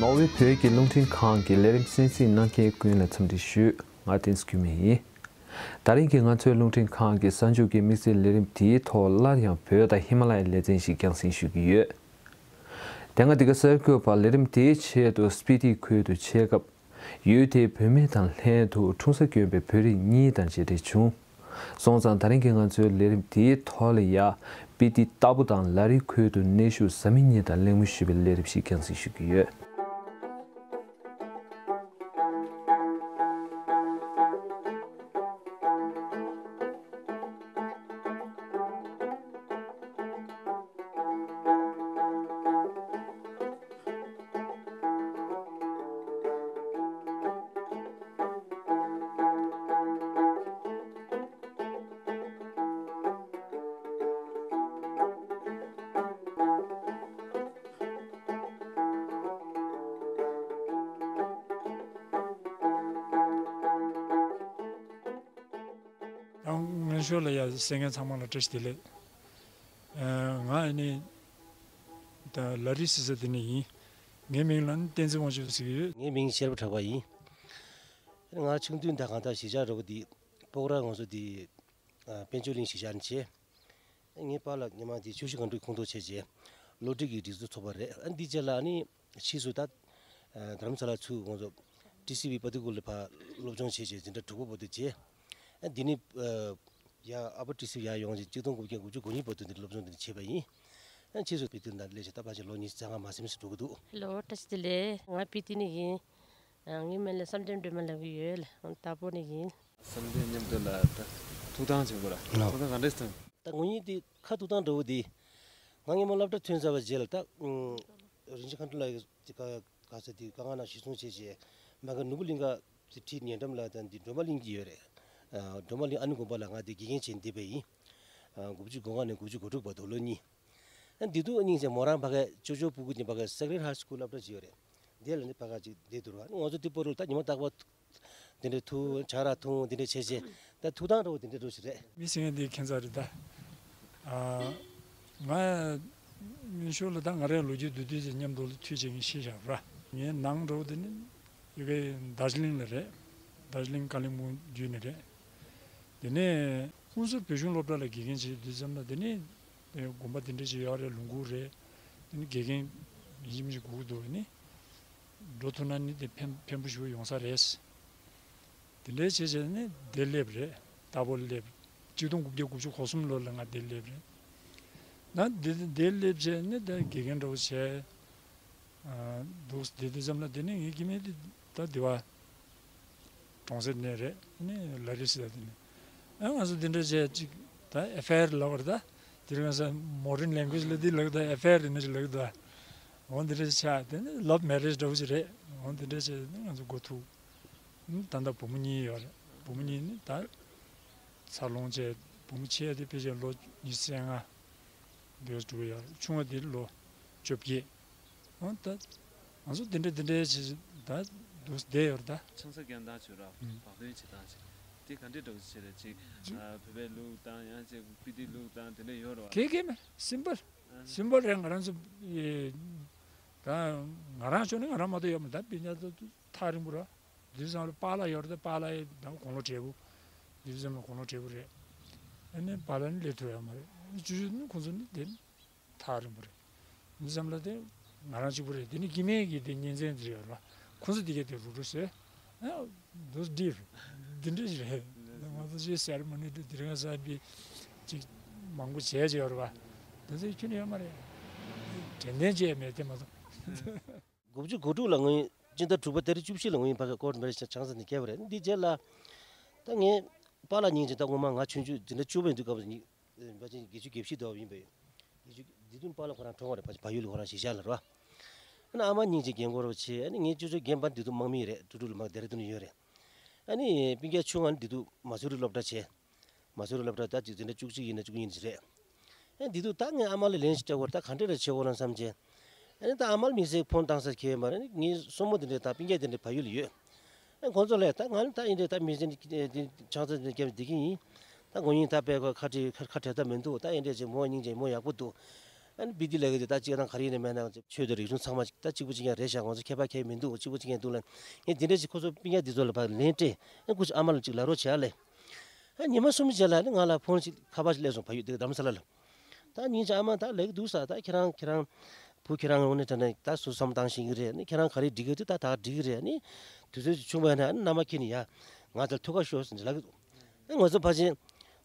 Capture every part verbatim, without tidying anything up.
ཨོ་བྷི་བོད་ཀྱི་རླུང་འཕྲིན་ཁང་གི་ལས་རིམ་གསན་གཟིགས་གནང་མཁན་ཀུན་ལ་འཚམས་འདྲི་ཞུ། ང་བསྟན་འཛིན་འགྱུར་མེད་ཡིན། ད་རིང་གི་ང་ཚོའི་རླུང་འཕྲིན་ཁང་གི་གསར་འགྱུར་གྱི་དམིགས་བསལ་ལས་རིམ་དེའི་ཐོག་སླར་ཡང་བོད་དང་ཧི་མ་ལ་ཡའི་ལེ་ཚན་ཞིག་རྒྱང་སྲིང་ཞུ་གི་ཡོད། དེ་སྔ་འདི་ག་གསར་འགོད་པ་ལས་རིམ་དེའི་ཆེད་དུ་སྤི་ཏི་ཁུལ་དུ་ཆེད་སྐབས་ཡུལ་དེའི་བུད་མེད་དང་ལྷན་དུ་འཁྲུངས་ས་དཀོན་པའི་བོད་རིགས་གཉིས་དང་མཇལ་འཕྲད་བྱུང་། སོང་ཙང་ད་རིང་གི་ང་ཚོའི་ལས་རིམ་དེའི་ཐོག་ལ་ཡ། སྤི་ཏི་རྟ་ཕོ་དང་ལ་རི་ཁུལ་དུ་གནས་བཞུགས་བཟའ་མི་གཉིས་དང་གླེང་མོལ་ཞུས་པའི་ལས་རིམ་ཞིག་རྒྱང་སྲིང་ཞུ་གི་ཡོད། ཡང་སྔོན་ཞོར་ལ་ཡ་གསན་མཁན་ཚང་མ་ལ་བཀྲ་ཤིས་བདེ་ལེགས། ཨ། ང་ཨ་ནི་ད་ལ་རི་ཟེར་ས་དེ་ནས་ཡིན། ངའི་མིང་ལ་ནི་བསྟན་འཛིན་དབང་ཕྱུག་ཟེར་གྱི་ཡོད། ངའི་མིང་ཤེས་རབ་གྲགས་པ་ཡིན། ང་ཆུང་དུས་ད་གང་ལྟར་གཞིས་ཆགས་འདྲ་པོ་འདི་སྤོག་ར་ང་ཚོ་འདི་ཨ་དཔལ་འབྱོར་གླིང་གཞིས་ཆགས་ནས་བྱས། ངའི་པཱ་ལགས་སྔོན་མ་འདི་ཆུ་བཞི་སྒང་དྲུག་ཁོངས་གཏོགས་བྱས་རྗེས་གློག་འཕྲིན་གྱི་སྒྲིག་འཛུགས་ཚོགས་པ་རེད། ཨ་འདི་རྗེས་ལ་ཨ་ནི་ཕྱིས་སུ་ད་ཨ་རྡ་རམ་ས་ལ་ཚུར་ང་ཚོ་ཊི་སི་ཝི་པ་ཏི་ཀུ་ལ་ཕར་སློབ་སྦྱོང་བྱས་རྗེས་འཛིན་གྲྭ་དྲུག་པ་བར་དུ་བྱས། ཨ་འདི་ནི་ཨ་ཡ་ཨ་ཕ་ཊི་སི་ཝི་ཡར་ཡོང་རྗེས་གཅིག་སྟོང་དགུ་བརྒྱ་དགུ་བཅུ་གོ་གཉིས་བར་དུ་འདི་སློབ་སྦྱོང་འདི་བྱས་པ་ཡིན། ཨ་ཕྱིས་སུ་སྤི་ཏི་ནང་སླེབས་རྗེས་ད་ཕལ་ཆེར་ལོ་ཉི་ཤུ་རྩ་ལྔ་མ་ཟིན་ཙམ་འགྲོ་གི་འདུག། ཧེ་ལོ། བཀྲ་ཤིས་བདེ་ལེགས། ང་སྤི་ཏི་ནས་ཡིན། ཨ་ངའི་མིང་ལ་བསམ་གཏན་སྒྲོལ་མ་ལབ་ཀྱི་ཡོད་ལ། རྟ་ཕོ་ནས་ཡིན། བསམ་གཏན་མཉམ་དུ་ལ་ད་ཐུགས་ཐང་ཆེན་པོ་ར། ལགས། ཐུགས་ཐང་ག་འདྲས་ཐོན། ད་ངོ་ཉིད་དེ་ཁ་ཐུག་སྟངས་འདྲ་བོ་དེ། ང་སྔོན་མ་སློབ་གྲྭ་ཐོན་ཚར་བ་རྗེས་ལ་ད་ཨུམ་རིན་ཆེན་མཁའ་འགྲོ་ལགས་ཀྱིས་ག་ག་ས་དེ་དཀའ་ངལ་ནང་གཞི་བཟུང་བྱས་རྗེས་མ་ག་ནོར་བུ་གླིང་ག་དེ་ཁྲིད་ཉེ་འགྲམ་ལ་ད་འདི་སྒྲོལ་མ་གླིང་གི་ཡོད་རེད། ཨ་སྒྲོལ་མ་གླིང་ཨ་ནི་དགོན་པ་ལ་ང་དེ་དགེ་རྒན་བྱས་བསྡད་པ་ཡིན། ཨ་དགུ་བཅུ་གོ་ལྔ་ནས་དགུ་བཅུ་གོ་དྲུག་བར་དུ་ལོ་གཉིས། ཨ་འདི་དུས་སྙིང་རྗེ་མོ་རང་ཕ་གའི་ཅོ་ཅོ་སྤུ་གུ་གཉིས་ཕ་གའི་Sacred Heart School སློབ་གྲྭ་ཅིག་ཡོད་རེད། དེ་ལ་ནི་ཕ་ག་ཅིག་བསྡད་འདུག་ར། ང་ཚོ་དེ་བར་དུ་ད་ཉི་མ་རྟག་པར་དེ་འདྲ་འཐུང་ཇ་ར་འཐུང་དེ་འདྲ་བྱས་རྗེས་ད་ཐུགས་དང་འདྲ་བོ་དེ་འདྲ་འགྲོ་ཞིག་རེད། མི་སེང་གེ་འདི་ཁྱད་མཚར་རེད་ད། ཨ་ང་སྔོན་ཞོར་ལ་ད་ང་རའི་ལོ་རྒྱུས་བསྡུས་བསྡུས་ཅིག་མཉམ་དུ་ལ་ཐུགས་རྗེ་ཆེ་ཞེས་བྱ་བ། ངའི་ནང་འགྲོ་དེ་ནི་ཡ་གི་རྡོ་རྗེ་གླིང་ལ་རེད། རྡོ་རྗེ་གླིང་ཀ་ལིང་པོང་བརྒྱུད་ནས་རེད། དེ་ནས་ཀུན་གསལ་བོད་གཞུང་སློབ་གྲྭ་ལ་དགེ་རྒན་བྱེད་དུས་ཙམ་ལ་དེ་ནས་དགོན་པ་དེ་འདྲ་ཞིག་ཡོད་རེད། ལུང་ཁུག་རེད། དེ་ནས་དགེ་རྒན་ཡིན་གཅིག་མིན་གཅིག་དགོས་ཀྱི་འདུག་ནི། འགྲོ་ཐུབ་ན་ནི་དེ་ཕན་ཕན་པོ་ཞིག་ཡོང་ས་རེད། དེ་འདྲའི་བྱས་བྱས་ནས་དེ་སླེབས་རེད། རྟ་ཕོ་སླེབས། གཅིག་སྟོང་དགུ་བརྒྱ་དགུ་བཅུ་གོ་གསུམ་ལོ་ལ་ང་དེ་སླེབས་རེད། ན་དེ་དེ་སླེབས་བྱས་ནས་དེ་དགེ་རྒན་འདྲ་བོ་བྱས། ཨ་འདུག་དེ་དུས་ཙམ་ལ་དེ་ནས་ངའི་སྐྱེ་དམན་དེ་ད་དེ་བ། གྲོང་གསེབ་ནས་རེད། ཨ་ནི་ལ་རི་སི་ད་དེ་ནས། ཨ་ང་ཚོ་དེ་འདྲ་བྱས་ཅིག་ད་ཨེཕ་ཨའི་ཨར་ལབ་པ་རེད་ད། དེ་རིང་ང་ཚོ་མོ་ཌན་ལེང་གུ་ཨེཇ་ལ་དེ་ལབ་ད། ཨེཕ་ཨའི་ཨར་ཡིན་ན་ཅིག་ལབ་ད། འོ་དེ་འདྲ་ཆགས་དེ་ནི་ལབ་མེ་རེཇ་འདྲ་བོ་ཅིག་རེད། འོ་དེ་འདྲ་བྱས་ནས་ང་ཚོ་འགོ་ཐུག་ད་ལྟ་བུ་མོ་གཉིས་ཡོད་རེད། བུ་མོ་གཉིས་ནི་ད་འཚར་ལོངས་བྱས། བུ་མོ་ཆེ་བ་དེ་ཕལ་ཆེར་ལོ་ཉི་ཤུ་རྩ་ལྔ་འདི་འགྲོ་གི་ཡོད་རེད། ཆུང་བ་དེ་ལོ་བཅོ་བརྒྱད། འོ་ད་ང་ཚོ་དེ་འདྲ་དེ་འདྲ་བྱས་ད་འདུག་བསྡད་ཡོད་རེད་ད། ཆང་ས་རྒྱག་སྟངས་བྱོས་ར། ཨུམ། བག་སྟོན་བྱེད་སྟངས་བྱེད། དེ་ག་འདྲས་འདྲ་བོ་བྱེད་རེད་ཅིག་ཅི། ཨ་བོད་པའི་ལུགས་དང་ཡང་ཅིག་སྤི་ཏིའི་ལུགས་དང་དེ་འདྲ་ཡོད་རེད་བ། གེ་གེ་མེད། སིམ་པལ། ཨ། སིམ་པལ་རེད། ང་རང་ཚོ་ཨེ་ད་ང་རང་ཕྱོགས་ནས་ང་རང་མ་གཏོགས་ཡོད་མ་རེད། ད་སྤུན་ཀྱག་ཚོ་ཐག་རིང་པོ་ར། དེ་ཚང་ལ་པཱ་ལགས་ཡོད་རེད། པཱ་ལགས་ཡི་ད་དགུང་ལོ་བགྲེས་པོ། དེ་ཚང་ལ་དགུང་ལོ་བགྲེས་པོ་རེད། ཨ་ནི་པཱ་ལགས་ནི་སླེབས་ཐུབ་ཡོད་མ་རེད། ཅོ་ཅོ་ནི་ཁོང་ཚོ་ནི་དེ་ནི་ཐག་རིང་པོ་རེད། མི་ཚང་ལ་དེ་ང་རང་གཅིག་པུ་རེད། དེ་ནི་སྐྱེ་དམན་གྱི་དེ་གཉེན་ཚན་དེ་ཡོད་རེད་བ། ཁོང་ཚོ་དེ་གས་དེ་རུག་རུག་བྱས། ཨ་those deep། འདི་འདྲ་ཞིག་རེད། ང་ཚོ་ཅིག་སེ་རི་མོ་ནི་དེ་རིང་བསམ་པའི་ཅིག་མང་པོ་བྱས་ཀྱི་ཡོད་རེད་བ། དེ་ཚོ་ཁྱོན་ནས་ཡོད་མ་རེད། དྲན་རྟེན་བྱས་མེད་དེ་མ་གཏོགས། དགུ་བཅུ་གོ་དྲུག་ལ་ངོས་སྤྱི་ཟླ་དྲུག་པ་ཏ་རིག་བཅུ་བཞི་ལ་ངོས་ཕ་གི་ཀོར་ཊི་མེ་རེཇ་ཆང་ས་ནས་བརྒྱབ་པ་རེད། འདི་རྗེས་ལ་ད་ངའི་པཱ་ལགས་སྙིང་རྗེ། ད་སྔོན་མ་ང་ཆུང་ཆུང་འཛིན་གྲྭ་བཅུ་པའི་དུས་སྐབས་སུ་ཕལ་ཆེར་བརྒྱད་ཅུ་གྱ་བཞི་འདྲ་བ་ཡིན་པས། བརྒྱད་ཅུ་འདི་དུས་པཱ་ལགས་ཁོ་རང་གྲོངས་པ་རེད། ཕ་ཕ་ཡུལ་ལ་ཁོ་རང་གཞིས་ཆགས་ལ་རེད་བ། ཨ་ནི་ཨ་མ་སྙིང་རྗེ་རྒན་གོག་རེད་བ་བྱས། ཨ་ནི་ངའི་ཅོ་ཅོ་རྒན་པ་འདི་དུས་དམག་མི་རེད། ཀྲུ་ཀྲུ་ལ་མ་ཌེ་ར་ཌུན་ཡོད་རེད། ཨ་ནི་སྤུན་ཀྱག་ཆུང་བ་ནི་འདི་དུས་མ་སུ་རི་སློབ་གྲྭ་བྱས། མ་སུ་རི་སློབ་གྲྭ་ད་ཅིག་འཛིན་གྲྭ་བཅུ་གཅིག་ཡིན་ན་བཅུ་གཉིས་ནས་རེད། ཨ་འདི་དུས་ད་ངས་ཨ་མ་ལ་ལན་ཞིག་སྤྲད་དགོས་རེད། ད་ག་འདྲས་རེ་བྱེད་དགོས་ལ་བསམ་བྱས། ཨ་ནི་ད་ཨ་མ་ལ་དམིགས་བསལ་ཕོན་བཏང་ས་ཁེལ་ཡོད་མ་རེད། ངའི་སྲུ་མོ་དེ་འདྲས་དང་སྤུན་ཀྱག་དེ་འདྲས་ཕ་ཡུལ་ལ་ཡོད། ཨ་ཁོང་ཚོ་ལ་ད་ང་ལ་ད་ཨེ་འདྲས་ད་དམིགས་བསལ་འདི་ཆང་ས་འདི་བརྒྱབ་བསྡད་ཀྱི་ཡིན། ད་ངོ་ཡིན་ད་དཔེ་ཁ་བྲལ་ཁ་ཁ་བྲལ་ཐབས་མི་འདུག་ད་ཨེ་འདྲས་བྱས་མོ་སྙིང་རྗེ་མོ་ཡག་པོ་འདུག་ཨ་ནི་བི་ཏི་ལས་ཀ་དེ་ད་ཅིག་རང་ག་རེ་ཡིན་ནའི་མེད་ན་ཆོས་དང་རིག་གཞུང་ཚང་མ་ཅིག་ད་གཅིག་པུ་གཅིག་རྐྱང་རེད་ཤག་ང་ཚོ་ཁྱད་པར་གང་ཡང་མི་འདུག་གཅིག་པུ་གཅིག་རྐྱང་འདུག་ལབ། ངས་དེ་འདྲ་ཞིག་ཁོ་ཚོ་སྤུན་ཀྱག་འདི་ཚོ་ལ་ཕར་ལན་སྤྲད། ཨ་ཁོ་ཚོ་ཨ་མ་ལ་ཅིག་ལབ་རོགས་བྱེད་ཨ་ལས། ཨ་ཉི་མ་གསུམ་རྗེས་ལ་ནི་ང་ལ་ཕོན་ཅིག་ཁ་པར་ཅིག་སླེབས་སོང་། ཕ་ཡུལ་དེ་རྡ་རམ་ས་ལ་ལ། ད་ཉིན་ཅིག་ཨ་མ་ད་ལེགས་འདུག་ས། ད་ཁྱེད་རང་ཁྱེད་རང་བུ་ཁྱེད་རང་ངོ་ནས་དྲན་ནས་ད་སུ་བསམ་བཏང་ཤེས་ཀྱི་རེད། ནི་ཁྱེད་རང་ག་རེ་འགྲིག་གི་འདུག་ད་ད་འགྲིག་གི་རེད། ནི་དུས་ཚོད་ཅིག་བྱུང་བ་ཡིན་ན་ཨ་ནི་མནའ་མ་ཁྱེར་ནས་ཡ་ང་ཚོར་ཐུག་ག་ཤོག་ཟེར་ལབ་ཀྱི་འདུག་ཨ་ང་ཚོ་ཕལ་ཆེར་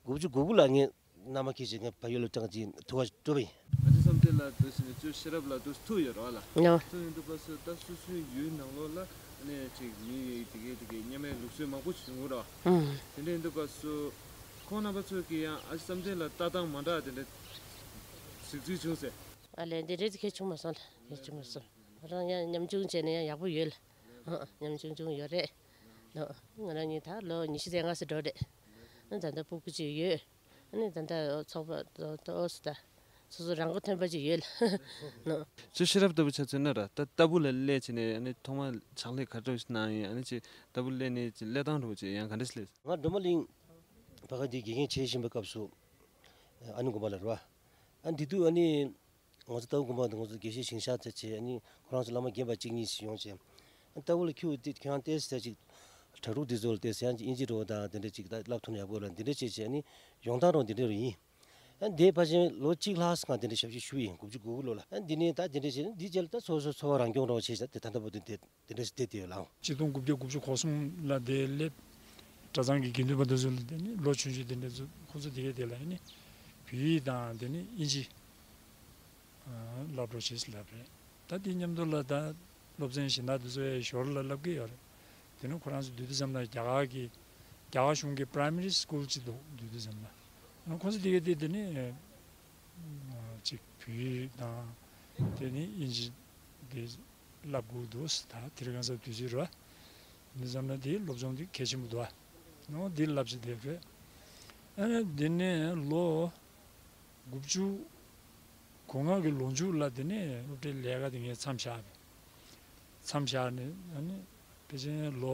དགུ་བཅུ་གོ་དགུ་ལ་ངས་མནའ་མ་ཁྱེར་བྱས་ངས་ཕ་ཡུལ་ལ་ཀྲང་ཅིག་ཐུག་ག་འགྲོ་བ་ཡིན། ཨ་ཅེ་བསམ་གཏན་ལགས་འདུག་ཟེར་ནས་ཅོ་ཤེས་རབ་ལགས་འདུག་ཐུག་ཡོད་རེད་བ་ལ། ཡོ། ཐུག་ཡོང་དུས་སྐབས་སུ་ད་སོ་སོའི་ཡུལ་ནང་ལོགས་ལ་ཨ་ནི་ཅིག་མི་དེ་གས་དེ་གས་མཉམ་མེད་ལུགས་སྲོལ་མང་པོ་བྱུང་ཡོད་རེད་བ། ཨང་། དེ་འདྲ་ཡིན་དུས་སྐབས་སུ་ཁོང་རྣམ་པ་ཚོ་གིས་ཡང་ཨ་ཅེ་བསམ་གཏན་ལ་ལྟ་སྟངས་མ་འདྲ་དེ་འདྲ་གཟིགས་ཚུལ་བྱུང་ཟེར། ཨ་ལས་འདི་འདྲའི་གལ་བྱུང་མ་སོང་ལ། གལ་བྱུང་མ་སོང་། ང་རང་ཡང་ཉམ་ཆུང་བྱས་ནས་ཡང་ཡག་པོ་ཡོད་ལ། ཨང་། ཉམ་ཆུང་ཆུང་ཡོད་རེད། ཨང་། ང་རང་གཉིས་ད་ལོ་ཉི་ཤུ་རྩ་ལྔ་ཙམ་འགྲོ་རེད། ཨ་ད་ལྟ་སྤུ་གུ་གཅིག་ཡོད། ཨ་ནི་ད་ལྟ་ཚོགས་པ་ཏོག་ཙམ་ད་སོ་སོ་རང་མགོ་ཐོན་པ་ཅིག་ཡོད་ལ། ཨང་། ཅོ་ཤེས་རབ་ལྟ་བུ་ཆ་མཚོན་ན་ར་ད་ལྟ་བུ་ལ་སླེབས་བྱས་ནས་ཨ་ནི་ཐོག་མ་ཕྱག་ལས་ག་འདྲ་ཞིག་གནང་ཡིན། ཨ་ནི་ཅིག་ལྟ་བུ་སླེབས་ནས་ཅིག་སླེབས་སྟངས་འདྲ་བོ་ཅིག་ཡང་ག་འདྲ་ཞིག་སླེབས། ང་སྒྲོལ་མ་གླིང་བར་ཁ་འདི་དགེ་རྒན་བྱེད་བཞིན་པའི་སྐབས་སུ་ཨ་ནི་དགོན་པ་ལ་རེད་བ། ཨ་འདི་དུས་ཨ་ནི་ང་ཚོ་ལྟ་བུ་དགོན་པ་འདི་ང་ཚོ་དགེ་བཤེས་ཞིང་གཤེགས་ཚེ་བྱས། ཨ་ནི་ཁོ་རང་ཚོ་བླ་མ་རྒན་པ་གཅིག་གཉིས་ཤིག་ཡོང་བྱས། ཨ་ལྟ་བུ་ལ་ཁྱོད་དེ་ཁྱོད་རང་ཏོག་ཙམ་ཅིག་གྲྭ་ཕྲུག་འདི་ཚོ་ལ་ཏོག་ཙམ་ཡང་ཅིག་དབྱིན་ཇི་འདྲ་བོ་དང་དེ་འདྲ་ཅིག་ད་བསླབ་ཐུབ་ན་ཡག་པོ་ལ་འདི་འདྲ་བྱས་བྱས། ཨ་ནི་ཡོང་སྟངས་རང་འདི་འདྲ་རུ་ཡིན། ཨ་འདས་ཕལ་ཆེར་ལོ་གཅིག་ལྷག་ཙམ་འདི་འདྲ་ཞབས་ཕྱི་ཞུས་ཡིན། དགུ་བཅུ་གོ་དགུ་ལོ་ལ། ཨ་འདི་ནས་ད་འདི་འདྲ་བྱས་ནས་འདི་རྗེས་ལ་ད་སོ་སོ་འཚོ་བ་རང་སྐྱོང་འདྲ་བོ་བྱས་བྱས་དེ་ད་ལྟ་བར་དུ་འདི་དེ་འདྲ་ཞིག་བསྡད་བསྡད་ཡོད་ལགས། ཆིག་སྟོང་དགུ་བརྒྱ་དགུ་བཅུ་གོ་གསུམ་ལ་དེ་སླེབས། གྲྭ་ཚང་གི་དགེ་འདུན་པ་དེ་ཚོ་ལ་དེ་ནི་ལོ་ཆུང་ཆུང་དེ་འདྲ་ཚོ་ཁོ་ཚོ་དེ་གའི་དེ་ལ་ནི་བོད་ཡིག་དང་དེ་ནི་དབྱིན་ཇི་བསླབ་རོགས་བྱེད་ཟེར་ལབ་རེད། ད་དེ་མཉམ་དུ་ལ་ད་སློབ་ཚན་གཞན་དག་དེ་ཚོ་ཡང་ཞོར་ལ་བསླབ་ཀྱི་ཡོད་རེད། དེ་ནི་ཁོ་རང་ཚོ་དུས་དུས་ཙམ་ལ་རྒྱ་གར་གྱི་རྒྱ་གར་གཞུང་གི་པ་རའི་མ་རི་སི་ཀུལ་ཅིག་འདུག་དུས་དུས་ཙམ་ལ་ཁོ་ཚོ་དེ་གའི་དེ་དེ་ནི་ཅིག་བོད་ཡིག་དང་དེ་ནི་དབྱིན་ཇི་དེ་བསླབ་དགོས་འདུག་ད་དེ་རིང་ཁ་སང་དུས་ཚོད་རེད་བ། འདི་ཙམ་ན་དེའི་སློབ་སྦྱོང་དེ་གལ་ཆེན་པོ་འདུག་ཨ། ནོ་འདི་བསླབ་བྱ་དེ་རེད། ཨ་ནི་འདི་ནས་ལོ་དགུ་བཅུ་གོ་ལྔ་གི་ལོ་མཇུག་ལ་དེ་ནས་སློབ་གྲྭའི་ལས་ཀ་དེ་ངས་མཚམས་བཞག་པས། མཚམས་བཞག་ནས་ཨ་ནི་ཕལ་ཆེར་ལོ་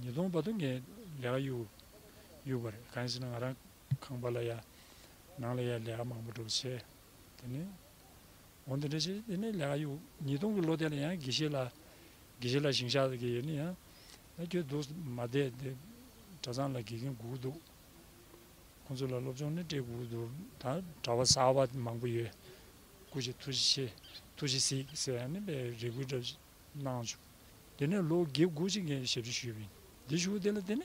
ཉིས་སྟོང་བར་དུ་ངས་ལས་ཀ་གཡུག་གཡུག་པ་རེད། གང་ཡིན་ཟེར་ན་ང་རང་ཁང་པ་ལ་ཡ་ནང་ལ་ཡ་ལས་ཀ་མང་པོ་འགྲོ་བྱས། དེ་ནས་འོ་འདི་འདྲ་བྱས། དེ་ནས་ལས་ཀ་གཡུག་ཉིས་སྟོང་གི་ལོ་དེ་ལ་ཡང་དགེ་བཤེས་ལགས་དགེ་བཤེས་ལགས་ཞིང་གཤེགས་ཟེར་གྱི་ཡོད་ནི་ཡང་ད་ཁྱོད་འདུག་མ་བསྡད་དེ་གྲྭ་ཚང་ལ་དགེ་རྒན་སྒུག་འདུག་ཁོང་ཚོ་ལ་སློབ་སྦྱོང་ནི་སྤྲད་དགོས་འདུག་ད་གྲྭ་པ་གསར་པ་མང་པོ་ཡོད། སྐུ་མཁྱེན་ཐུགས་རྗེ་ཆེ། ཐུགས་རྗེ་གཟིགས་ཟེར་ནས་རེ་སྐུལ་འདྲ་གནང་བྱུང་། དེ་ནས་ལོ་བརྒྱད་དགུ་ཅིག་ངས་ཞབས་ཕྱི་ཞུས་པ་ཡིན། དེ་ཞུ་དེ་ལ་དེ་ནས་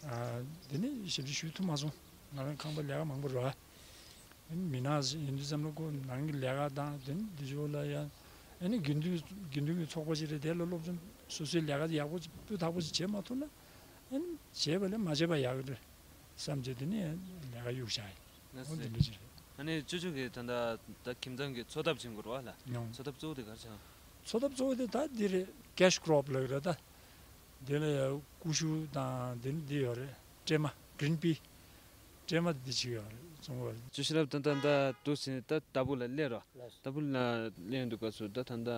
ཨ་དེ་ནས་ཞབས་ཕྱི་ཞུ་ཐུབ་མ་སོང་། ང་རང་ཁང་པ་ལས་ཀ་མང་པོ་རེད། མི་ནག་ཡིན་དུས་ཙམ་ལ་ཁོ་ནང་གི་ལས་ཀ་དང་དེ་ནས་དེ་ཚོ་ལ་ཡང་ཨ་ནི་དགེ་འདུན་དགེ་འདུན་གྱི་ཚོགས་པ་ཅིག་རེད། དེ་ལ་སློབ་སྦྱོང་སོ་སོའི་ལས་ཀ་ཡག་པོ་ཅིག་སྤུས་དག་པོ་ཅིག་བྱེད་མ་ཐུབ་ན། ཨ་ནི་བྱས་པ་ལས་མ་བྱས་པ་ཡག་གི་རེད་བསམ་བྱས་དེ་ནས་ལས་ཀ་གཡུག་བཞག་ཡིན། ལགས་འོ་སོ། འདི་འདྲ་ཅིག་རེད། ཨ་ནི་ཅོ་ཅོ་གིས་ད་ལྟ་ད་ཁྱིམ་ཚང་གི་འཚོ་ཐབས་བྱེད་དགོས་རེད་བ་ལ། ཡོང་། འཚོ་ཐབས་གཙོ་བོ་དེ་ག་རེ་བྱེད། འཚོ་ཐབས་གཙོ་བོ་དེ་ད་འདི་རེད། ཀེཤ་ཀྲོབ་ལབ་ཀྱི་རེད་ད། དེ་ལ་ཡང་ཀུ་ཤུ་དང་དེ་ནི་འདི་ཡོད་རེད། སྲན་མ་གྲིན་པི། སྲན་མ་འདི་ཅིག་ཡོད་རེད། བཙོང་བ་རེད། ཅོ་ཤེས་རབ་ད་ད་ད་འདུག་ཟེར་ནས་ད་ལྟ་བུ་ལ་སླེབས་རོགས། ལྟ་བུ་ལ་སླེབས་འདུག་སྐབས་སུ་ད་ད་ད་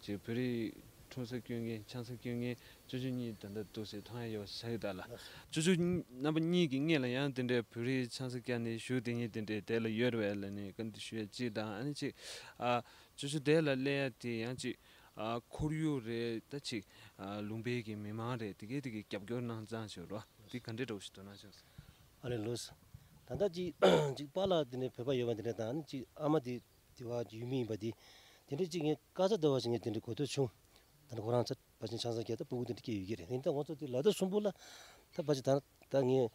ཅིག་བོད་རིགས་འཁྲུངས་ས་སྐྱོན་མཁན་ཆང་ས་སྐྱོན་མཁན་ཅོ་ཅོ་གཉིས་ད་ལྟ་འདུག་སེ་མཐོང་ཡ་ཡོད་ཤག་ད་ལ། ཅོ་ཅོ་རྣམ་པ་གཉིས་ཀྱི་སྔོན་ལ་ཡང་དེ་འདྲའི་བོད་རིགས་ཆང་ས་བཀྱགས་ནས་བཞུགས་བསྡད་མཁན་དེ་འདྲའི་དེ་ལ་ཡོད་རེད་པས་ལབ་ནས་བཀའ་འདྲི་ཞུ་ཡ་གཅིག་དང་། ཨ་ནི་གཅིག་ཨ་ཅོ་ཅོ་དེ་ལ་སླེབས་ཡ་དེ་ཡང་གཅིག་ཨ་ཁོར་ཡུག་རེད། ད་གཅིག་ཨ་ལུང་པའི་གི་མི་མང་རེད། དེ་གས་དེ་གས་རྒྱབ་སྐྱོར་གནང་ཙང་ཞུ་རོགས། དེ་ག་འདྲས་འདྲ་བོ་ཞིག་འདུག་ན་ཞུ། ཨ་ལེ་ལོས། ད་ལྟ་གཅིག་གཅིག་པཱ་ལགས་དེ་འདྲའི་བོད་པ་ཡོད་པ་དེ་འདྲ་དང་། ཨ་ནི་གཅིག་ཨ་མ་དེ་དེ་བ་ཡུལ་མི་ཡིན་པ་དེ། དེ་འདྲ་གཅིག་ངས་ཀ་ས་དེ་བ་ཞིག་ངས་དེ་འདྲའི་གོ་ཐོས་བྱུང་། ད་ནི་ཁོ་རང་ཚོ་ཕལ་ཆེར་ཆང་ས་བཀྱགས་ད་སྤུ་གུ་དེ་འདྲ་སྐྱེས་ཡོད་ཀྱི་རེད། ཡིན་ད་ང་ཚོ་དེ་ལ་ད་གསུམ་པོ་ལ་ད་ཕལ་ཆེར་ད་ད་ངས་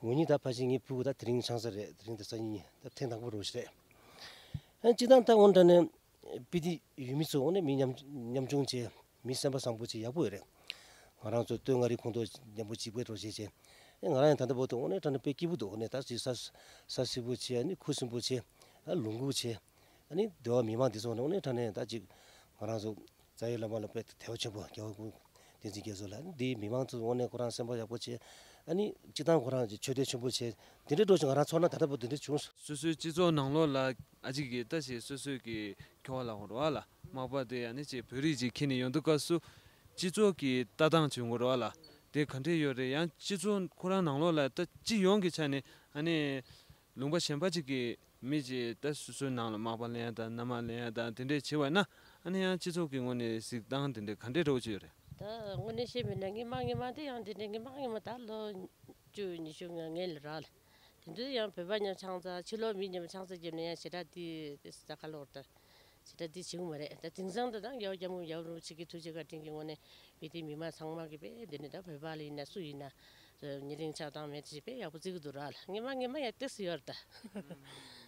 ངོ་གཉིས་ད་ཕལ་ཆེར་ངའི་སྤུ་གུ་ད་དེ་རིང་ཆང་ས་རེད། དེ་རིང་ད་སང་ཉིན་ད་ཐེངས་དང་པོ་རོ་ཞིག་རེད། ཨ་གཅིག་དང་ད་འོན་ཀྲང་ནས་སྤི་ཏི་ཡུལ་མི་ཚོ་འོ་ནས་མི་ཉམ་ཉམ་ཆུང་བྱས། མི་སེམས་པ་བཟང་པོ་བྱས་ཡག་པོ་ཡོད་རེད། ང་རང་ཚོ་སྟོད་མངའ་རིས་ཁོངས་གཏོགས་མཉམ་པོ་གཅིག་པའི་རོགས་བྱས་བྱས། ཨེ་ང་རང་ཡང་ད་ལྟ་བར་དུ་འོ་ནས་དྲང་གནས་དཔེ་སྐྱིད་པོ་འདུག་འོ་ནས་ད་ཅིག་ས་ས་སིལ་པོ་བྱས། ཨ་ནི་ཁུ་སིམ་པོ་བྱས། ཨ་ལུང་ཁུག་བྱས། ཨ་ནི་སྡེ་བ་མི་མང་འདི་ཚོ་ནས་འོ་ནས་དྲང་གནས་ད་ཅིག་ང་རང་ཚོ་རྩ་བའི་བླ་མ་ལ་དཔེ་དད་པ་ཆེན་པོ་རྒྱལ་བ་ཀུན་བསྟན་འཛིན་རྒྱ་མཚོ་ལ། ཨ་ནི་འདིའི་མི་མང་ཚོ་འོ་ནས་ཁོ་རང་སེམས་པ་ཡག་པོ་བྱས། ཨ་ནི་སྤྱིར་བཏང་ཁོ་རང་ཅིག་ཆོས་དད་ཆེན་པོ་བྱས། འདི་འདྲའི་འགྲོ་ཞིག་ང་རང་ཚོར་སྣང་ད་ལྟ་བར་འདི་འདྲ་བྱུང་སོང་། སོ་སོའི་སྤྱི་ཚོགས་ནང་ལོགས་ལ་ཨ་ཅིག་གིས་ད་ཞེས་སོ་སོའི་གི་ཁྱོ་ག་ལ་འོ་ར་བ་ལ་མག་པ་དེ་ཨ་ནི་ཅིག་བོད་རིགས་ཅིག་ཁྱེར་ནས་ཡོང་དུས་སྐབས་སུ་སྤྱི་ཚོགས་ཀྱི་ལྟ་སྟངས་བྱུང་འོ་ར་བ་ལ་དེ་ག་འདྲས་ཡོད་རེད། ཡང་སྤྱི་ཚོགས་ཁོ་རང་ནང་ལོགས་ལ་ད་སྤྱི་ཡོངས་ཀྱི་ཆ་ནས་ཨ་ནི་ལུང་པ་གཞན་པ་ཅིག་གི་ མི་གཅིག་ད་སོ་སོའི་ནང་ལ་མག་པ་ལེན་ཡ་དང་མནའ་མ་ལེན་ཡ་དང་དེ་འདྲས་བྱེད་པ་ན་ཨ་ནི་ཡང་སྤྱི་ཚོགས་ཀྱི་ངོས་ནས་གཟིགས་སྟངས་དེ་འདྲས་ག་འདྲས་འདྲ་བོ་ཅིག་ཡོད་རེད། ད་དངོས་གནས་བཤད་པ་ན་སྔོན་མ་སྔོན་མ་དེ་ཡང་དེ་འདྲས་སྔོན་མ་སྔོན་མ་ད་ལོ་བཅུ་ཉི་ཤུ་ལྔ་ལྔ་ལ་རག་ལ། དེ་དུས་ཡང་བོད་པ་མཉམ་ཆང་ས་ཕྱི་ལོགས་མི་མཉམ་ཆང་ས་བརྒྱབ་ནས་ཡང་ཞེ་དྲག་དེ་དེ་ས་ཁ་ལོར་ད་ཞེ་དྲག་དེ་བྱེད་གི་མ་རེད། ད་དེང་སང་ད་ད་རྒྱལ་བ་རྒྱལ་མོ་རྒྱལ་བ་རིན་པོ་ཆེ་གི་ཐུགས་རྗེ་བཀའ་དྲིན་གྱི་ངོས་ནས་བོད་དེ་མི་མང་ཚང་མ་གི་དཔེ་དེ་ནས་ད་བོད་པ་ལ་ཡིན་ན་སུ་ཡིན་ན་ཉེ་རིང་ཆགས་སྡང་མེད་དེ་དཔེ་ཡག་པོ་བརྩི་གི་འདུག་ར་ལ། སྔོན་མ་སྔོན་མ་ཡང་ཏོག་ཙམ་ཡོད་རེད་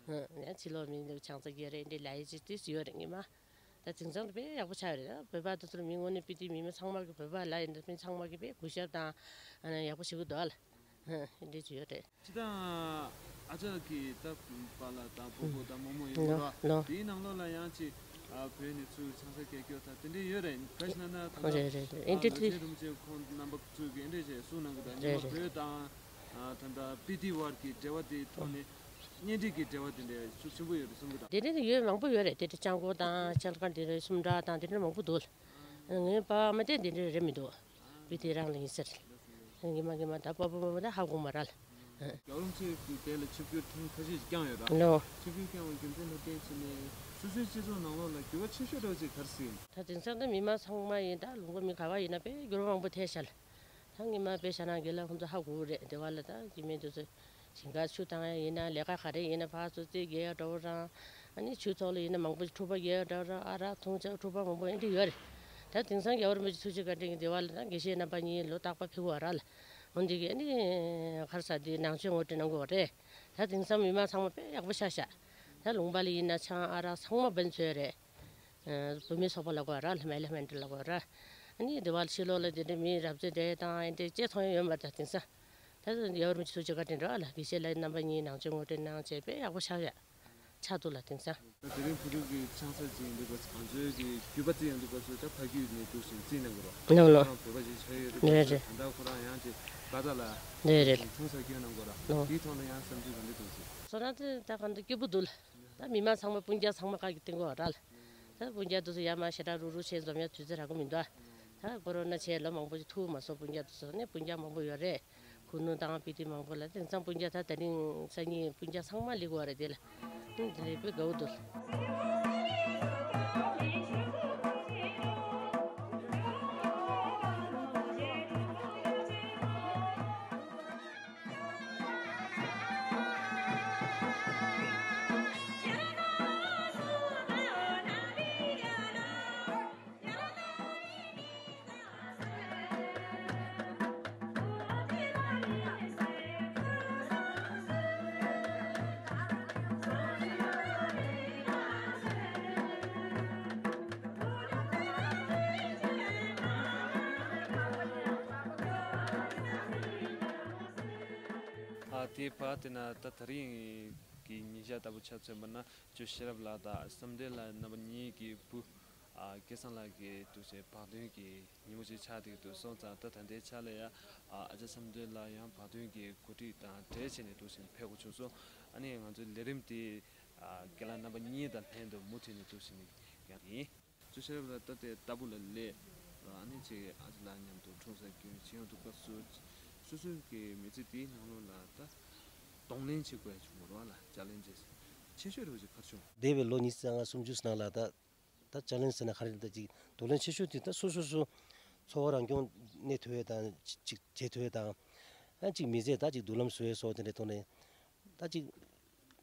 ད། ཡང་ཕྱི་ལོགས་མི་མཉམ་ཆང་ས་བརྒྱབ་རེད་འདི་ལ་ཡི་ཅི་ཏོག་ཙམ་ཡོད་རེད་སྔོན་མ། ད་དེང་སང་དཔེ་ཡག་པོ་ཆགས་ཡོད་རེད། བོད་པ་དེ་ཚོར་མི་ངོ་ནས་དཔེ་དེ་མི་མི་ཚང་མ་གི་བོད་པ་ལ་ཡིན་ད་མི་ཚང་མ་གི་དཔེ་གུས་ཞབས་དང་ཨ་ནི་ཡག་པོ་བྱེད་ཀྱི་འདུག་ཨ་ལ། ཧ་འདི་ཅི་ཡོད་རེད། ཅི་དང་ཨ་ཅག་གི་ད་པཱ་ལགས་དང་སྤོ་བོ་དང་རྨོ་མོ་ཡོད་ལོ་ར། ལོ། དེའི་ནང་ལོགས་ལ་ཡང་ཅིག་ཨ་བོད་ནས་ཚུར་ཆང་ས་སྐད་སྐྱོ་ད་དེ་འདྲས་ཡོད་རེད། ག་ཞིག་ན་ན་ད་ལྟ་རེད་རེད་རེད། ཨ་ཨེ་འདྲས་ལོ་དེ་ཆེན་རིན་པོ་ཆེ་ཁོང་རྣམ་པ་ཚུར་གི་ཨེ་འདྲས་ཞེས་གསུངས་གནང་གི་ད་ཉི་རེད་མ་རེད། བོད་དང་ཨ་ད་ལྟ་སྤི་ཏི་བར་གྱི་འབྲེལ་བ་དེ་ཐོག་ནས་གཉེན་སྒྲིག་གི་འབྲེལ་བ་དེ་འདྲས་ཤུགས་ཆེན་པོ་ཡོད་རེད་གསུང་གི་ད། དེ་འདྲས་ནི་ཡོད་མང་པོ་ཡོད་རེད། དེ་འདྲས་ལྕང་སྐོར་དང་ལྕང་ཁ་འདི་འདྲས་སུམ་བྲག་དང་དེ་འདྲས་མང་པོ་འདུག་ངའི་པ་ཕ་མ་དེ་འདི་འདྲས་རེད་མི་འདུག་བི་དེ་རང་ལ་ཡིན་ཟེར། ངེས་མ་ངེས་མ་ད་པ་པ་མ་མ་ད་ཧ་གོ་མ་ར་ལ། རྒྱལ་བ་རིན་པོ་ཆེ་གི་དེ་ལ་ཆིབས་བསྒྱུར་ཐེངས་ཁ་ཤས་ཤིག་བསྐྱངས་ཡོད་ར། ལོ། ཆིབས་བསྒྱུར་བསྐྱངས་པའི་རྒྱུ་མཚན་ལ་བརྟེན་བྱས་ནས་སོ་སོའི་སྤྱི་ཚོགས་ནང་ལོགས་ལ་འགྱུར་བ་ཆེ་ཤོས་འདྲ་བོ་ཅིག་ག་རེ་ཟིན། ད་དེང་སང་ད་མི་མང་ཚང་མ་ཡིན་ད་ལུང་པ་མི་ག་བ་ཡིན་ན་དཔེ་འགྱུར་བ་མང་པོ་ཐེབས་ཤག་ལ། ད་ངེས་མ་དཔེ་ཤ་ནང་གི་ལ་ཁོང་ཚོ་ཧ་གོ་གི་རེད། དེ་བ་ལ་ད་སྐྱེ་དམན་དེ་ཚོ་ཞིང་ཁ་ཆུ་བཏང་ཡ་ཡིན་ན་ལས་ཀ་ག་རེ་ཡིན་ན་ཕར་ཚུར་རྩིས་རྒྱག་ཡ་འདྲ་བོ་རང་། ཨ་ནི་ཆུ་ཐོག་ལ་ཡིན་ན་མང་པོ་ཞིག་འཁྲུག་པ་རྒྱག་ཡ་འདྲ་བོ་རང་ཨ་རག་འཐུང་ཆ་འཁྲུག་པ་མང་པོ་ཡིན་འདྲ་ཡོད་རེད། ད་དེང་སང་རྒྱལ་བ་རིན་པོ་ཆེ་ཐུགས་རྗེ་བཀའ་དྲིན་གྱིས་དེ་བ་ལ་ད་དགེ་བཤེས་རྣམ་པ་གཉིས་ལོ་རྟག་པར་ཕེབས་པ་ར་ལ། འོན་ཏེ་གི་ཨ་ནི་ག་རེ་ཟ་དེ་ནང་ཆོས་ངོ་སྤྲོད་གནང་དགོས་པ་རེད། ད་དེང་སང་མི་མང་ཚང་མ་དཔེ་ཡག་པོ་ཤ་ཤ། ད་ལུང་པ་ལ་ཡིན་ན་ཆང་ཨ་རག་ཚང་མ་འབེན་ཚོད་རེད། བུད་མེད་ཚོགས་པ་ལ་གོ་ར་ལ་མེ་ལ་མེ་འདྲ་ལ་གོ་ར། ཨ་ནི་དེ་བ་ལ་ཕྱི་ལོགས་ལ་དེ་འདྲ་མི་རབ་ཙེ་འདྲ་དང་ཨེ་འདྲ་ཅེས་མཐོང་ཡ་ཡོད་མ་རེད་ད་དེང་སང་། ད་ཡར་མི་ཚོ་ཅི་ག་དྲན་ར་ལ་དགེ་བཤེས་ལ་རྣམ་པ་གཉིས་ནང་ཆོས་ངོ་སྤྲོད་གནང་བྱས་དཔེ་ཡག་པོ་ཆགས་ཡ། ཆགས་འདུག་ལ་དེང་སང་། ད་དེ་རིང་བོད་ཕྲུག་གི་ཆང་ས་ཅིག་ཡིན་འདུག་ག་ང་ཚོའི་གི་རྒྱུད་པ་རྩིས་ཡོང་འདུག་ག་ཚོ་ད་ཕ་རྒྱུད་ནས་འདུག་ཞིང་རྩིས་གནང་དགོས་རོགས། ནོ་ནོ། ཁོ་རང་བོད་པ་ཞིག་ཆགས་ཡོད་རེད་རེད་རེད། ད་ལྟ་ཁོ་རང་ཡང་ཅིག་ཀ་ཏ་ལ་རེད་རེད། ཆང་ས་སྐྱོན་གནང་དགོས་ར། ནོ། དེའི་ཐོག་ལ་ཡང་བསམ་ཚུལ་ག་འདྲ་འདུག་ཟེར། ཁོ་རང་ཚོ་ད་གང་འདྲ་སྐྱིད་པོ་འདུག་ལ། ད་མི་མང་ཚང་མ་སྤུན་ཀྱག་ཚང་མ་བཀའ་བཀྱོན་བསྟེན་གོ་ར་ལ། ད་སྤུན་ཀྱག་དེ་ཚོ་ཡར་མར་ཞེ་དྲག་རུག་རུག་བྱས་འཛོམས་ཡ་དུས་ཚོད་རག་གི་མི་འདུག་ཨ། ད་ཀོ་རོ་ན་བྱས་ལོ་མང་པོ་ཞིག་ཐུག་མ་སོང་། སྤུན་ཀྱག་དེ་ཚོ་ནས་སྤུན་ཀྱག་མང་པོ་ཡོད་རེད། ཁུ་ནུ་དང་སྤི་ཏི་མང་པོ་ལ་དེང་སང་སྤུན་ཀྱག་ད་དེ་རིང་སང་ཉིན་སྤུན་ཀྱག་ཚང་མ་སླེབས་ཡོད་རེད་དེ་ལ། ཨང་དེ་ལས་དཔེ་དགའ་བོ་འདུག་ཨ་དེ་བར་དེ་ན་ད་དེ་རིང་གི་ཉིན་ཞག་ལྟ་བུ་ཆ་མཚོན་པ་ན་ཇོ་ཤེས་རབ་ལགས་དང་བསམ་གཏན་ལགས་རྣམ་པ་གཉིས་ཀྱི་བུ། ཨ་སྐལ་བཟང་ལགས་ཀྱིས་འདུག་སེ་བག་སྟོན་གྱི་ཉིན་མོ་ཞིག་ཆགས་བསྡད་འདུག་སོང་ཙང་ད་ད་ལྟའི་ཆ་ལ་ཡ་ཨ་ཨ་ཅག་བསམ་གཏན་ལགས་ཡང་བག་སྟོན་གྱི་གོ་སྒྲིག་དང་འབྲེལ་བྱས་ནས་འདུག་སེ་ཕེབས་དགོས་བྱུང་སོང་། ཨ་ནི་ང་ཚོའི་ལས་རིམ་དེ་ཨ་རྒན་ལགས་རྣམ་པ་གཉིས་དང་ལྷན་དུ་མུ་མཐུད་ནས་འདུག་སེ་ནས་ཡང་ཡིན། ཅོ་ཤེས་རབ་ལགས་ད་ལྟའི་ལྟ་བུ་ལ་སླེབས་ར། ཨ་ནི་ཅིག་ཨ་ཅག་ལགས་མཉམ་དུ་འཁྲུངས་ས་སྐྱོན་བྱེད་ཡོང་དུས་སྐབས་སུ་སོ་སོའི་གི་མི་ཚེ་དེའི་ནང་ལོགས་ལ་ད་གདོང་ལེན་བྱེད་དགོས་ཡ་བྱུང་བ་རེད་བ་ལ། ཅ་ལེན་ཇེས་ཆེ་ཤོས་རེད་བ་ཅིག་ག་རེ་བྱུང་། འདས་པའི་ལོ་ཉི་ཤུ་རྩ་ལྔ་སུམ་ཅུ་ནང་ལ་ད། ད་ཅ་ལེན་ཟེར་ན་ག་རེ་རེད། ད་ཅིག་གདོང་ལེན་ཆེ་ཤོས་དེ་ད་སོ་སོ་སོ་འཚོ་བ་རང་སྐྱོང་གནས་ཐུབ་ཡས་དང་ཅིག་ཅིག་བྱེད་ཐུབ་ཡས་དང་། ཨ་ཅིག་མི་ཚེ་ད་ཅིག་མདུན་ལམ་བཟོ་ཡས་སོགས་དེ་འདྲའི་ཐོག་ནས་ད་ཅིག་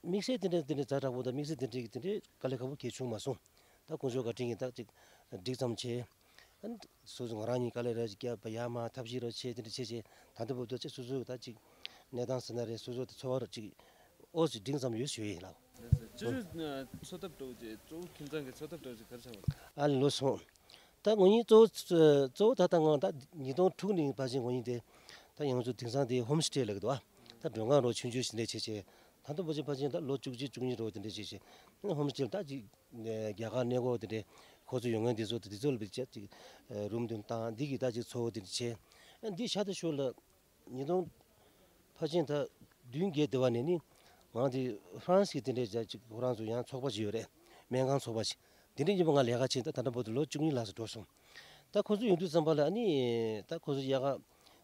དམིགས་བསལ་དེ་འདྲ་དེ་འདྲའི་ཛ་དྲག་པོ་དང་དམིགས་བསལ་དེ་འདྲའི་དེ་འདྲའི་དཀའ་ལས་ཁག་པོ་གང་ཡང་བྱུང་མ་སོང་། ད་དཀོན་མཆོག་བཀའ་དྲིན་གྱིས་ད་ཅིག་འགྲིག་ཙམ་བྱས། ཨ་ནི་སོ་སོ་ང་རང་གཉིས་དཀའ་ལས་ར་ཅིག་བརྒྱབ་པ་ཡར་མར་ཐབས་ཤེས་ར་བྱས་དེ་འདྲ་བྱས་བྱས་ད་ལྟ་བར་དུ་ཅིག་སོ་སོའི་ད་ཅིག་གནས་སྟངས་ཟེར་ན་རེད། སོ་སོ་ད་འཚོ་བ་ར་ཅིག་ཨོ་ཅིག་འགྲིག་ཙམ་ཡོད་ཞུ་ཡས་ཡིན་ལགས། ལགས་སོ། ཅོ་ཅོ་འཚོ་ཐབས་འདྲ་བོ་ཅིག་གཙོ་བོ་ཁྱིམ་ཚང་གི་འཚོ་ཐབས་འདྲ་བོ་ཅིག་ག་རེ་བྱ་བ། ཨ་ལོ་སོང་། ད་ངོ་ཉིད་གཙོ་བོ་གཙོ་བོ་ད་ལྟ་ང་ད་ཉིས་སྟོང་དྲུག་ནས་ཕར་ཕྱིན་ངོ་ཉིད་དེ་ད་ང་ཚོ་དེང་སང་དེ་ཧོམ་སི་ཊེ་ལབ་ཀྱི་འདུག་ཨ། ད་མགྲོན་ཁང་རོགས་ཆུང་ཆུང་ཞིག་ལས་བྱས་བྱས་ད་ལྟ་བར་དུ་ཕར་ཕྱིན་ད་ལོ་བཅུ་གཅིག་བཅུ་གཉིས་རོགས་དེ་འདྲ་བྱས་བྱས་ཧོམ་སི་ཊེ་ད་ཅིག་རྒྱ་གར་གནས་སྐོར་དེ་འདྲ་ཁོ་ཚོ་ཡོང་མཁན་དེ་ཚོ་དེ་ཚོ་ལ་བྱས་ཅིག་རུམ་བདུན་བཏང་འདི་གི་ད་ཅིག་འཚོ་བ་དེ་འདྲ་བྱས་འདི་ཤ་སྟག་ཤོས་ལ། ཉིས་སྟོང་ཕལ་ཆེར་ད་བདུན་བརྒྱད་དེ་བ་ནས་ནི་ང་དེ་ཧྥ་རན་སི་གི་དེ་འདྲའི་ཅིག་ཁོ་རང་ཚོ་ཡང་ཚོགས་པ་ཞིག་ཡོད་རེད། སྨན་ཁང་ཚོགས་པ་ཞིག་དེ་འདྲའི་མཉམ་པོ་ང་ལས་ཀ་བྱས་ད་ད་ལྟ་བར་དུ་ལོ་བཅུ་གཉིས་ལྷག་ཙམ་འགྲོ་སོང་། ད་ཁོ་ཚོ་ཡོང་དུས་ཙམ་པ་ལ་ཨ་ནི་ད་ཁོ་ཚོ་དབྱར་ཁ་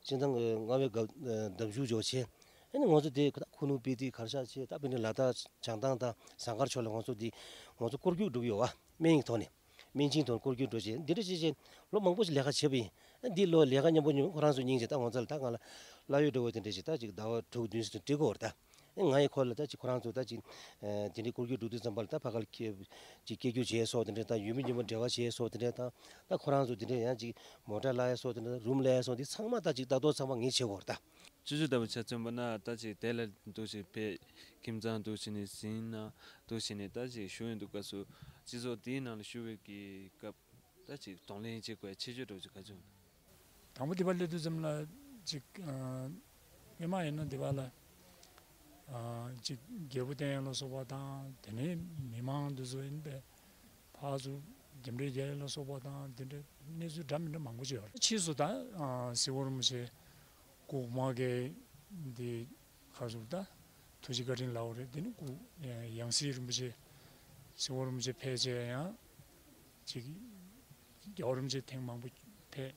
སྤྱིར་བཏང་གི་རྔ་བའི་འདབ་འདབ་ཆགས་འཇོག་བྱས། ཨ་ནི་ང་ཚོ་དེ་ཁ་ཁུ་ནུ་སྤི་ཏི་གར་ཤག་ཆེ་ད་སྤི་ཏི་ལ་དྭགས་བྱང་ཐང་དང་ཟངས་དཀར་ཕྱོགས་ལ་ང་ཚོ་དེ་ང་ཚོ་སྐོར་སྐྱོད་འགྲོ་གི་ཡོད་བ། སྨན་གྱི་ཐོག་ནས་སྨན་ཆིངས་ཐོག་སྐོར་སྐྱོད་འགྲོ་བྱས་འདི་འདྲ་བྱས་བྱས་ལོ་མང་པོ་ཞིག་ལས་ཀ་བྱས་པ་ཡིན། ཨ་འདི་ལོ་ལས་ཀ་མཉམ་པོ་མཉམ་པོ་ཁོ་རང་ཚོ་སྙིང་རྗེ། ད་ང་ཚོ་ལ་ད་ང་ལ་གླ་ཡོད་འགྲོ་བ་དེ་འདྲ་ཞིག་ད་ཅིག་ཟླ་བ་དྲུག་བདུན་ཙམ་འགྲིག་གི་ཡོད་རེད་ད། ཨེ་ང་ཡི་ཁོ་ལ་ད་ཅིག་ཁོ་རང་ཚོ་ད་ཅིག་ཨེ་དེ་འདྲའི་སྐོར་སྐྱོད་འགྲོ་དུས་ཙམ་པ་ལ་ད་ཕ་ག་ལ་ཁྱེད་ཅིག་སྐད་སྒྱུར་བྱས་སོགས་དེ་འདྲ་ད་ཡུལ་མི་མཉམ་པོ་འབྲེལ་བ་བྱས་སོགས་དེ་འདྲ་ད་ད་ཁོ་རང་ཚོ་དེ་འདྲ་ཡང་ཅིག་མོ་ཊ་གླ་ཡ་སོགས་དེ་འདྲ་རུམ་གླ་ཡ་སོགས་དེ་ཚང་མ་ད་ཅིག་ལྟ་རྟོག་ཚང་མ་ངས་བྱེད་དགོས་རེད་ད། སྤྱི་སྤྱོད་ལྟ་བུ་ཆ་མཚོན་པ་ན་ད་ཅིག་དེ་ལ་འདུག་ཅིག་ཕེབས། ཁྱིམ་ཚང་འདུག་བྱས་ནས་ཟིན་ན་འདུག་བྱས་ནས་ད་ཅིག་བཞུགས་ཡོང་དུས་སྐབས་སུ་སྤྱི་ཚོགས་དེའི་ནང་ལ་བཞུགས་པའི་གི་སྐབས་ད་ཅིག་གདོང་ལེན་བྱེད་དགོས་ཡ་ཁྱད་ཆོས་འདྲ་བོ་ཅིག་ག་ཚོད་ཡོད་ན། དང་པོ་འདི་པར་སླེབས་དུས་ཙམ་ལ་ཅིག་ཨ་སྔོན་མ་ཡིན་ན་འདི་པར་ལ་ཨ་ཅིག་རྒྱལ་པོ་བསྟེན་ཡ་ལ་སོགས་པ་དང་དེ་ནས་མི་མང་འདི་ཚོ་ཡིན་པས་ཕར་ཚུར་རྒྱབ་འདྲེ་རྒྱག་ཡ་ལ་སོགས་པ་དང་དེ་འདྲ་གནས་ཚུལ་འདྲ་མི་འདྲ་མང་པོ་ཅིག་ཡོད་རེད། ཕྱིས་སུ་ད་ཨ་སྲིད་འོ་རིན་པོ་ཆེ་སྐུ་མ་གི་འདི་ཁ་ཟུར་ད་ཐུགས་རྗེ་བཀའ་དྲིན་ལའོ་རེད། དེ་ནི་སྐུ་ཡང་སྲིད་རིན་པོ་ཆེ་སྲིད་འོ་རིན་པོ་ཆེ་ཕལ་ཆེར་ཡང་ཅིག་རྒྱལ་བ་རིན་པོ་ཆེ་ཐེངས་མང་པོ་ཕེབས།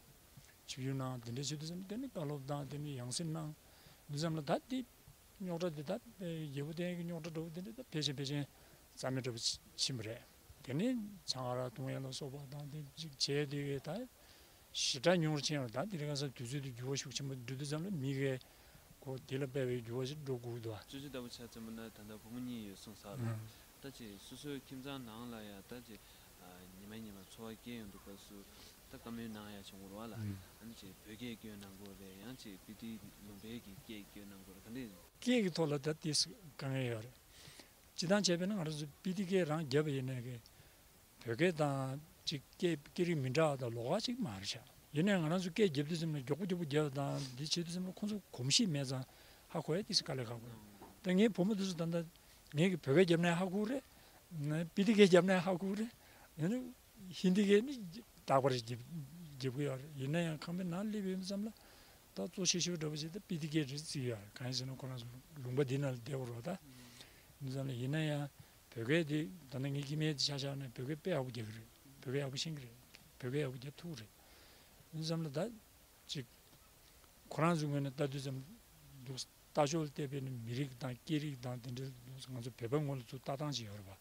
ཆིབས་བསྒྱུར་གནང་། དེ་འདྲ་བྱེད་དུས་ཙམ་དེ་ནི་བཀའ་སློབ་དང་དེ་ནི་ཡང་སྲིད་གནང་དུས་ཙམ་ལ་ད་དེ་རྙོག་དྲ་དེ་ད་རྒྱལ་པོ་བསྟེན་གྱི་རྙོག་དྲ་འདྲ་བོ་དེ་འདྲ་ད་ཕལ་ཆེར་ཕལ་ཆེར་རྩ་མེད་འདྲ་བོ་ཕྱིན་པ་རེད། དེ་ནི་ཆང་རག་འཐུང་ཡ་ལ་སོགས་པ་དང་དེ་ཅིག་བྱས་དེ་གའི་ད་ཞེ་དྲག་ཉུང་རུ་ཕྱིན་ཡོད་རེད། ད་དེ་རིང་ཁ་སང་དུས་ཚོད་དེ་འགྱུར་བ་ཤུགས་ཆེན་པོ་འགྲོ་དུས་ཙམ་ལ་མི་གའི་ཁོ་དེ་ལ་དཔག་པའི་འགྱུར་བ་ཞིག་འགྲོ་དགོས་འདུག་ཨ། སྤྱི་སྤྱོད་ལྟ་བུ་ཆ་མཚོན་པ་ན་ད་ལྟ་བུ་མོ་གཉིས་ཡོད་གསུངས་ས་རེད། ཨང་། ད་ཅིག་སོ་སོའི་ཁྱིམ་ཚང་ནང་ལ་ཡ་ད་ཅིག་ཨ་ཉི་མ་ཉི་མ་འཚོ་བ་སྐྱེལ་ཡོང་དུས་སྐབས་སུ་ད་བཀའ་མོལ་གནང་ཡ་བྱུང་གི་རེད་བ་ལ། ཨང་། ཨ་ནི་ཅིག་བོད་སྐད་སྐྱོན་གནང་དགོས་རེད། ཡང་ཅིག་སྤི་ཏི་ལུང་པའི་གི་སྐད་སྐྱོན་གནང་དགོས་རེད། ག་འདྲ་ཡིན། སྐད་ཀྱི་ཐོག་ལ་ད་ཏིས་དཀའ་ངལ་ཡོད་རེད། སྤྱིར་བཏང་བྱས་པས་ན་ང་རང་ཚོ་སྤི་ཏི་སྐད་རང་བརྒྱབ་པ་ཡིན་ནའི་གི་བོད་སྐད་དང་ཅིག་སྐད་སྐད་རིགས་མི་འདྲ་བ་དང་ལོགས་ཀ་ཅིག་མ་རེད་ཤག་ཡིན་ནའི་ང་རང་ཚོ་སྐད་རྒྱབ་དུས་ཙམ་ལ་མགྱོགས་པོ་མགྱོགས་པོ་རྒྱབ་དང་འདི་བྱེད་དུས་ཙམ་ལ་ཁོང་ཚོ་གོམས་གཤིས་མེད་ཙང་ཧ་གོ་ཡ་ཏིས་དཀའ་ལས་ཁག་པོ་རེད། ད་ངའི་བུ་མོ་དེ་ཚོ་ད་ལྟ་ངས་གི་བོད་སྐད་རྒྱབ་ནའི་ཧ་གོ་རེད། སྤི་ཏི་སྐད་རྒྱབ་ནའི་ཧ་གོ་རེད། ཡང་ན་ཧིན་དི་སྐད་ནི་རྟག་པར་རྒྱབ་རྒྱབ་གི་ཡོད་རེད། ཡིན་ན་ཡང་ཁང་པའི་ནང་སླེབས་ཡོང་དུས་ཙམ་ལ་ད་གཙོ་ཆེ་ཤོས་འདྲ་པོ་ཞིག་ད་སྤི་ཏི་སྐད་རེད་བརྩི་གི་ཡོད་རེད། གང་ཡིན་ཟེར་ན་ཁོ་རང་ཚོ་ལུང་པ་འདི་ནང་ལ་བསྡད་པ་རེད་བ་ད། ཡིན་ཙང་ལ་ཡིན་ན་ཡང་བོད་སྐད་དེ་ད་ལྟ་ངའི་ཁྱིམ་མི་དེ་ཆ་བཞག་ན་བོད་སྐད་དཔེ་ཡག་པོ་རྒྱག་གི་རེད། བོད་སྐད་ཡག་པོ་ཤེས་ཀྱི་རེད། བོད་སྐད་ཡག་པོ་རྒྱག་ཐུབ་ཀྱི་རེད། ཡིན་ཙང་ལ་ད་ཅིག་ཁོ་རང་ཚོའི་ངོས་ནས་ལྟ་དུས་ཙམ་འདུག་ལྟ་ཕྱོགས་ལ་བལྟས་པས་ནི་མི་རིགས་དང་སྐད་རིགས་དང་དེ་འདྲའི་ང་ཚོ་བོད་པའི་ངོས་ལ་ཚུར་ལྟ་སྟངས་ཅིག་ཡོད་རེད་པ།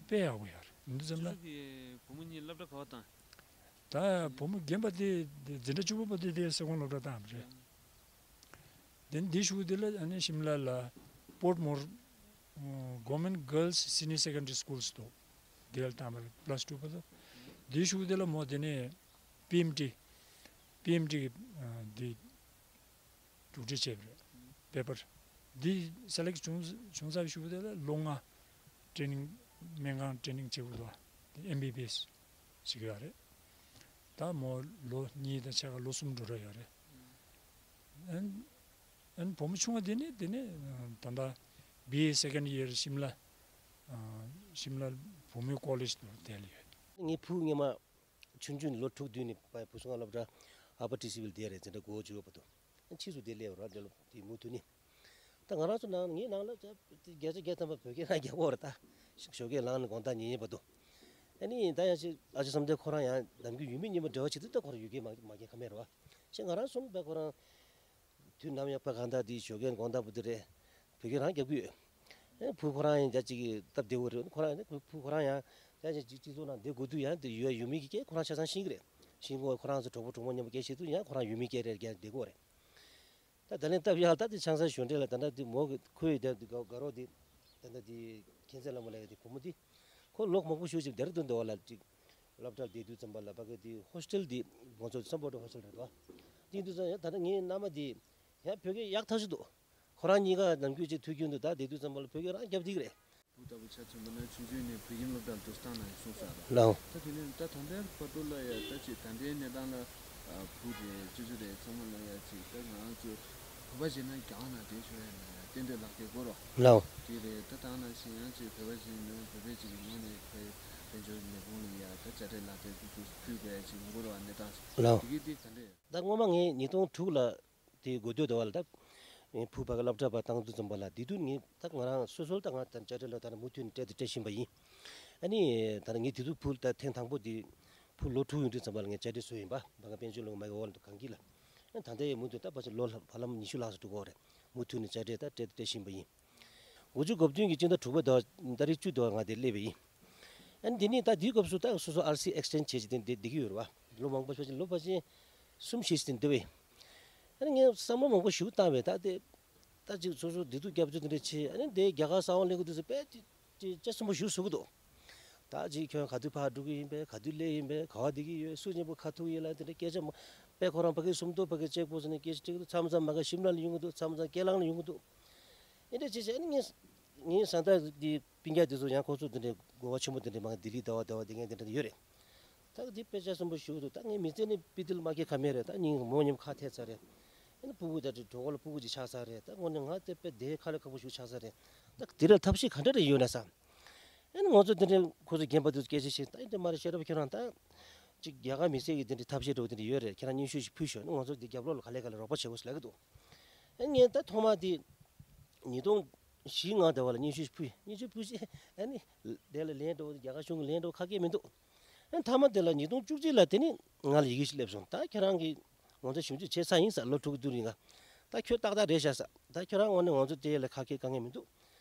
དཔེ་ཡག་པོ་ཡོད་རེད། ཡིན་དུས་ཙམ་ལ། ཁྱོད་ཚོ་གི་བུ་མོ་གཉིས་སློབ་གྲྭ་ག་པར་བཏང་། ད་བུ་མོ་རྒན་པ་དེ་དེ་འཛིན་གྲྭ་བཅུ་པ་པོ་དེ་དེ་སེ་གོང་སློབ་གྲྭ་བཏང་བ་རེད། དེ་འདི་ཤུག་དེ་ལ་ཨ་ནི་ཤིམ་ལ་ལ་Portmore Government Girls Senior Secondary Schools འདུག་དེ་ལ་བཏང་བ་རེད། Plus two པ་དང་། དེ་ཤུག་དེ་ལ་མོ་དེ་ནས་པི་ཨེམ་ཊི་པི་ཨེམ་ཊི་གི་དེ་རྒྱུགས་སྤྲོད་བྱས་པ་རེད། པེ་པར་འདི་སེ་ལེག་བྱུང་བྱུང་ཚར་བའི་ཤུག་དེ་ལ་ལོ་ལྔ་ཊེ་ནིང་སྨན་ཁང་ཊེ་ནིང་བྱེད་དགོས་འདུག་དེ་ཨེམ་བི་བི་ཨེས་བྱེད་ཀྱི་ཡོད་རེད། ད་མོ་ལོ་གཉིས་དང་ཕྱེད་ཀ་ལོ་གསུམ་འགྲོ་ར་ཡོད་རེད། ཨན་ཨན་བུ་མོ་ཆུང་བ་དེ་ནི་དེ་ནི་ད་ལྟ་བི་ཨེ་སེ་ཀེན་ཌི་ཡར་ཤིམ་ལ་ཤིམ་ལ་བུ་མོའི་ཀོ་ལེཇ་དུ་བསྡད་ཡོད། ངའི་བུ་སྔོན་མ་ཆུང་ཆུང་ལོ་དྲུག་བདུན་ནས་ཕར་བུ་སུ་ང་སློབ་གྲྭ་ཨ་པ་ཊི་སི་ཝིལ་བསྡད་རེད། འཛིན་གྲྭ་དགུ་བཅུ་བར་དུ། ཕྱིས་སུ་དེ་སླེབས་རོགས་འདྲ་ལོ་དེ་མུ་མཐུད་ནི། ད་ང་རང་ཚོ་ནང་ངའི་ནང་ལ་བརྒྱ་ཆ་བརྒྱ་ཐམ་པ་བོད་སྐད་རང་རྒྱག་གི་ཡོད་རེད་ད། ཞོགས་ཀས་ལངས་ནས་དགོང་དག་ཉལ་ཉལ་བར་དུ། ཨ་ནི་ད་ཡང་ཅིག་ཨ་ཅག་བསམ་གཏན་ཁོ་རང་ཡང་ནམ་རྒྱུན་ཡུལ་མི་མཉམ་པོ་འབྲེལ་བ་བྱེད་དུས་ད་ཁོ་རང་ཡུལ་སྐད་མ་མ་རྒྱག་ཁ་མེད་རེད་བ། ཞེས་ང་རང་གསུམ་པ་ཁོ་རང་དུས་ནམ་ཡང་པ་གང་ལྟར་དེ་ཞོགས་ཀས་དགོང་དག་བར་དུ་རེད། བོད་སྐད་རང་རྒྱག་གི་ཡོད། ཨེ་བུ་ཁོ་རང་ཡང་རྒྱ་ཅིག་སྟབས་བདེ་བོ་རེད། ཁོ་རང་ཡང་བུ་བུ་ཁོ་རང་ཡང་རྒྱ་ཅིག་སྤྱི་ཚོགས་ནང་བསྡད་དགོས་དུས་ཡང་དེ་ཡུལ་ཡུལ་མི་གི་སྐད་ཁོ་རང་ཆ་ཚང་ཤེས་ཀྱི་རེད། ཤེས་ཀྱི་ཡོད། ཁོ་རང་ཚོ་གྲོགས་པོ་གྲོགས་མོ་མཉམ་པོ་སྐད་བཤད་དུས་ཡང་ཁོ་རང་ཡུལ་མི་སྐད་རེད་རྒྱག་བསྡད་ཀྱི་ཡོད་རེད། ད་ད་ལན་སྟབས་ཡག་ད་དེ་ཆང་ས་གཞོན་འབྲེལ་ལ་ད་ལྟ་དེ་མོ་གི་ཁོའི་དེ་དགའ་དགའ་རོགས་དེ་ད་ལྟ་དེ་མཁྱེན་བརྩེ་ལྷ་མོ་ལགས་དེ་བུ་མོ་དེ་ཁོ་ལོ་མང་པོ་ཞིག་ཅིག་ལྡེ་ར་ལྡུན་དུ་བ་ལ་ཅིག་སློབ་གྲྭར་བསྡད་དུས་ཙམ་པ་ལ་ཕ་གི་དེ་ཧོ་སི་ཊེལ་དེ་ང་ཚོ་སམ་བྷོ་ཊ་ཧོ་སི་ཊེལ་རེད་དོ། དེ་དུས་ཙམ་ཡང་ད་ལྟ་ངའི་མནའ་མ་དེ་ཡང་བོད་སྐད་ཡག་ཐག་ཆོད་འདུག་ཁོ་རང་གཉིས་ཀ་ནམ་རྒྱུན་ཅིག་དུས་རྒྱུན་དུ་ད་བསྡད་དུས་ཙམ་པ་ལ་བོད་སྐད་རང་རྒྱབ་བསྡད་ཀྱི་རེད། བུ་ལྟ་བུ་ཆ་མཚོན་པ་ན་ཆུང་ཆུང་ནས་བོད་ཁྱིམ་སློབ་གྲྭར་འདུག་སྟངས་ནང་གསུངས་ས་རེད། ལའོ། ད་དེ་ནས་ད་ད་ལྟའི་བར་དུ་ལ་ཡ་ད་ཅིག་ད་ལྟའི་གནས་སྟངས་ལ་བུ་རེད་ཅོ་ཅོ་རེད་ཚང་མ་ལ་ཡ་ཅིག་ད་ང་རང་ཚོ་བོད་པ་བྱས་ན་རྒྱ་གར་ནང་བསྡད་ཆོག་ཡ་ན་ཡ་གཏན་སྡོད་ལག་འཁྱེར་དགོས་རོགས། ལའོ། དེ་རེད། ད་ད་ནང་བཞིན་ཡང་ཅིག་བོད་པ་བྱས་ན་བོད་པའི་ཅིག་ངོས་ནས་ཁོའི་དཔལ་འབྱོར་ལས་ཁུངས་ལ་ཡ་ད་དཔྱ་ཁྲལ་ལག་དེབ་དེ་ཚོ་ཕུལ་དགོས་ཡ་ཅིག་ཡོང་གི་རེད་བ། གནས་སྟངས་ལའོ། དེ་གི་དེ་ག་འདྲས། ད་སྔོན་མ་ངས་ཉིས་སྟོང་དྲུག་ལ་དེ་དགོས་འདོད་དུ་བ་ལ་ད་བུ་ཕ་གི་སློབ་གྲྭ་བ་བཏང་དུས་ཙམ་པ་ལ་དེ་དུས་ངས་ད་ང་རང་སོ་སོར་ད་ང་ད་དཔྱ་ཁྲལ་ལ་ད་ནི་མུ་མཐུད་ནས་སྤྲད་དེ་སྤྲད་བཞིན་པ་ཡིན། ཨ་ནི་ད་ནི་ངས་དེ་དུས་བུ་ད་ཐེངས་དང་པོ་དེ་བུ་ལོ་དྲུག་ཡོང་དུས་ཙམ་པ་ལ་ངས་དཔྱ་ཁྲལ་བཟོས་ཡིན་པ་བ་ག་དཔལ་འབྱོར་ལུང་མ་གི་འོག་ལ་འདུག་གངས་སྐྱིད་ལ། ཨ་ད་ལྟ་ཡི་མུ་མཐུད་ད་ཕལ་ཆེར་ལོ་ལ་བར་ལམ་ཉི་ཤུ་ལྷག་ཙམ་འགྲོ་གི་ཡོད་རེད། མུ་མཐུད་ནས་དཔྱ་ཁྲལ་ད་སྤྲད་སྤྲད་བཞིན་པ་ཡིན། དགུ་བཅུ་གོ་བདུན་གྱི་སྤྱི་ཟླ་དྲུག་པ་དང་ཟླ་རིག་བཅུ་དང་ང་དེ་སླེབས་པ་ཡིན། ཨ་ནི་དེ་ནས་ད་དེའི་སྐབས་སུ་ད་སོ་སོ་ཨར་སི་ཨེག་སི་ཅེན་བྱས་ཀྱི་དེ་འདི་འདི་གི་ཡོད་རེད་བ། ལོ་མང་པོ་ཕལ་ཆེར་ལོ་ཕལ་ཆེར་གསུམ་བཞི་ཞིག་དེ་འདི་བས། ཨ་ནི་ངས་བསམ་བློ་མང་པོ་ཞིག་བཏང་བས་ད་དེ། ད་ཅིག་སོ་སོ་བདེ་སྡུག་རྒྱབ་སྐྱོར་དེ་འདྲ་བྱས། ཨ་ནི་དེ་རྒྱ་གར་ས་འོག་སླེབས་ཀྱི་དུས་སུ་དཔེ་དེ་དེ་ལྕགས་སྲིན་པོ་ཞིག་བཟོ་གི་འདུག་ད་ཅིག་ཁྱོད་ག་དུས་ཕར་འགྲོ་གི་ཡིན་པས། ག་དུས་སླེབས་ཡིན་པས། ག་བ་བསྡད་ཀྱི་ཡོད། སུ་གཉིས་པོ་ཁ་ཐུག་ཡིན་ལ་དེ་འདྲ་སྐད་ཆ་མང་པས། ཁོ་རང་ཕ་གི་སུམ་མདོ་ཕ་གི་ཅེག་པོ་སི་ནས་སྐད་ཆ་དྲིས་ཀྱི་འདུག་མཚམས་མཚམས་མ་ག་ཤིམ་ལ་ལ་ཡོང་གི་འདུག་མཚམས་མཚམས་ཀེ་ལང་ལ་ཡོང་གི་འདུག་ཨེ་འདྲ་བྱས་བྱས་ཨ་ནི་ངས་ངའི་བཟའ་ཟླ་འདི་སྤུན་ཀྱག་འདི་ཚོ་ཡང་ཁོ་ཚོ་འདི་འདྲའི་གོ་བ་ཆེན་པོ་འདི་འདྲའི་མ་ག་ལྡི་ལི་ཟླ་བ་ཟླ་བ་བསྡད་མཁན་འདི་འདྲ་ཡོད་རེད། ད་གི་འདི་དཔེ་ཆ་གསུམ་པོ་ཞུ་གི་འདུག་ད་ངའི་མི་ཚེ་ནི་པི་ཏིལ་མ་སྐྱེས་ཁ་མེད་རེད། ད་སྙིང་མོ་ཉམས་ཁ་ཐད་ཚར་རེད། ཨ་ནི་ཕྲུ་གུ་ད་གྲོད་ཁོག་ལ་ཕྲུ་གུ་ཅིག་ཆགས་ཚར་རེད། ད་དངོས་གནས་ང་དེ་དཔེ་བདེ་ཁ་ལས་ཁག་པོ་ཞིག་ཆགས་ཚར་རེད། ད་དེ་ལ་ཐབས་ཤེས་ག་འདྲ་རེ་ཡོད་ན་བསམ། ཨ་ནི་ང་ཚོ་དེ་འདྲའི་ཁོ་ཚོ་རྒན་པ་དེ་ཚོ་སྐད་ཆ་བཤད། ད་ཨེ་འདྲ་མ་རེད། ཤེས་རབ་ཁྱོད་རང་ད་ཅིག་རྒྱ་གར་མི་སེར་གྱི་དེ་འདྲའི་ཐབས་ཤེས་འདྲ་བོ་དེ་འདྲ་ཡོད་རེད། ཁྱེད་རང་སྙན་ཞུ་ཞིག་ཕུལ་ཤོག་ཨ་ནི་ང་ཚོ་འདི་རྒྱབ་ལོགས་ལ་ག་ལེ་ག་ལེ་རོགས་པ་བྱེད་དགོས་ཟེར་ལབ་ཀྱི་འདུག་ཨ་ནི་ངས་ད་ཐོག་མ་དེ་ཉིས་སྟོང་བཞི་ལྔ་དེ་བ་ལ་སྙན་ཞུ་ཞིག་ཕུལ། སྙན་ཞུ་ཕུལ་རྗེས་ཨ་ནི་དེ་ལ་ལན་འདྲ་བོ་རྒྱ་གར་གཞུང་གི་ལན་འདྲ་བོ་ཁ་སྐད་མི་འདུག་ཨ་ནི་མཐའ་མ་དེ་ལ་ཉིས་སྟོང་བཅུ་གཅིག་ལ་དེ་ནི་ང་ལ་ཡི་གེ་ཞིག་སླེབས་སོང་། ད་ཁྱེད་རང་གིས་ང་ཚོ་ཞིབ་འཇུག་བྱས་ཚར་ཡིན་ཟེར། ལོ་དྲུག་གི་དུས་རིང་ལ་ད་ཁྱོད་ཏག་ཏག་རེད་ཤག་ཟེར། ད་ཁྱོད་རང་ངོས་ནས་ང་ཚོ་དེ་ལ་ཁ་སྐད་དཀའ་ངལ་མི་འདུག་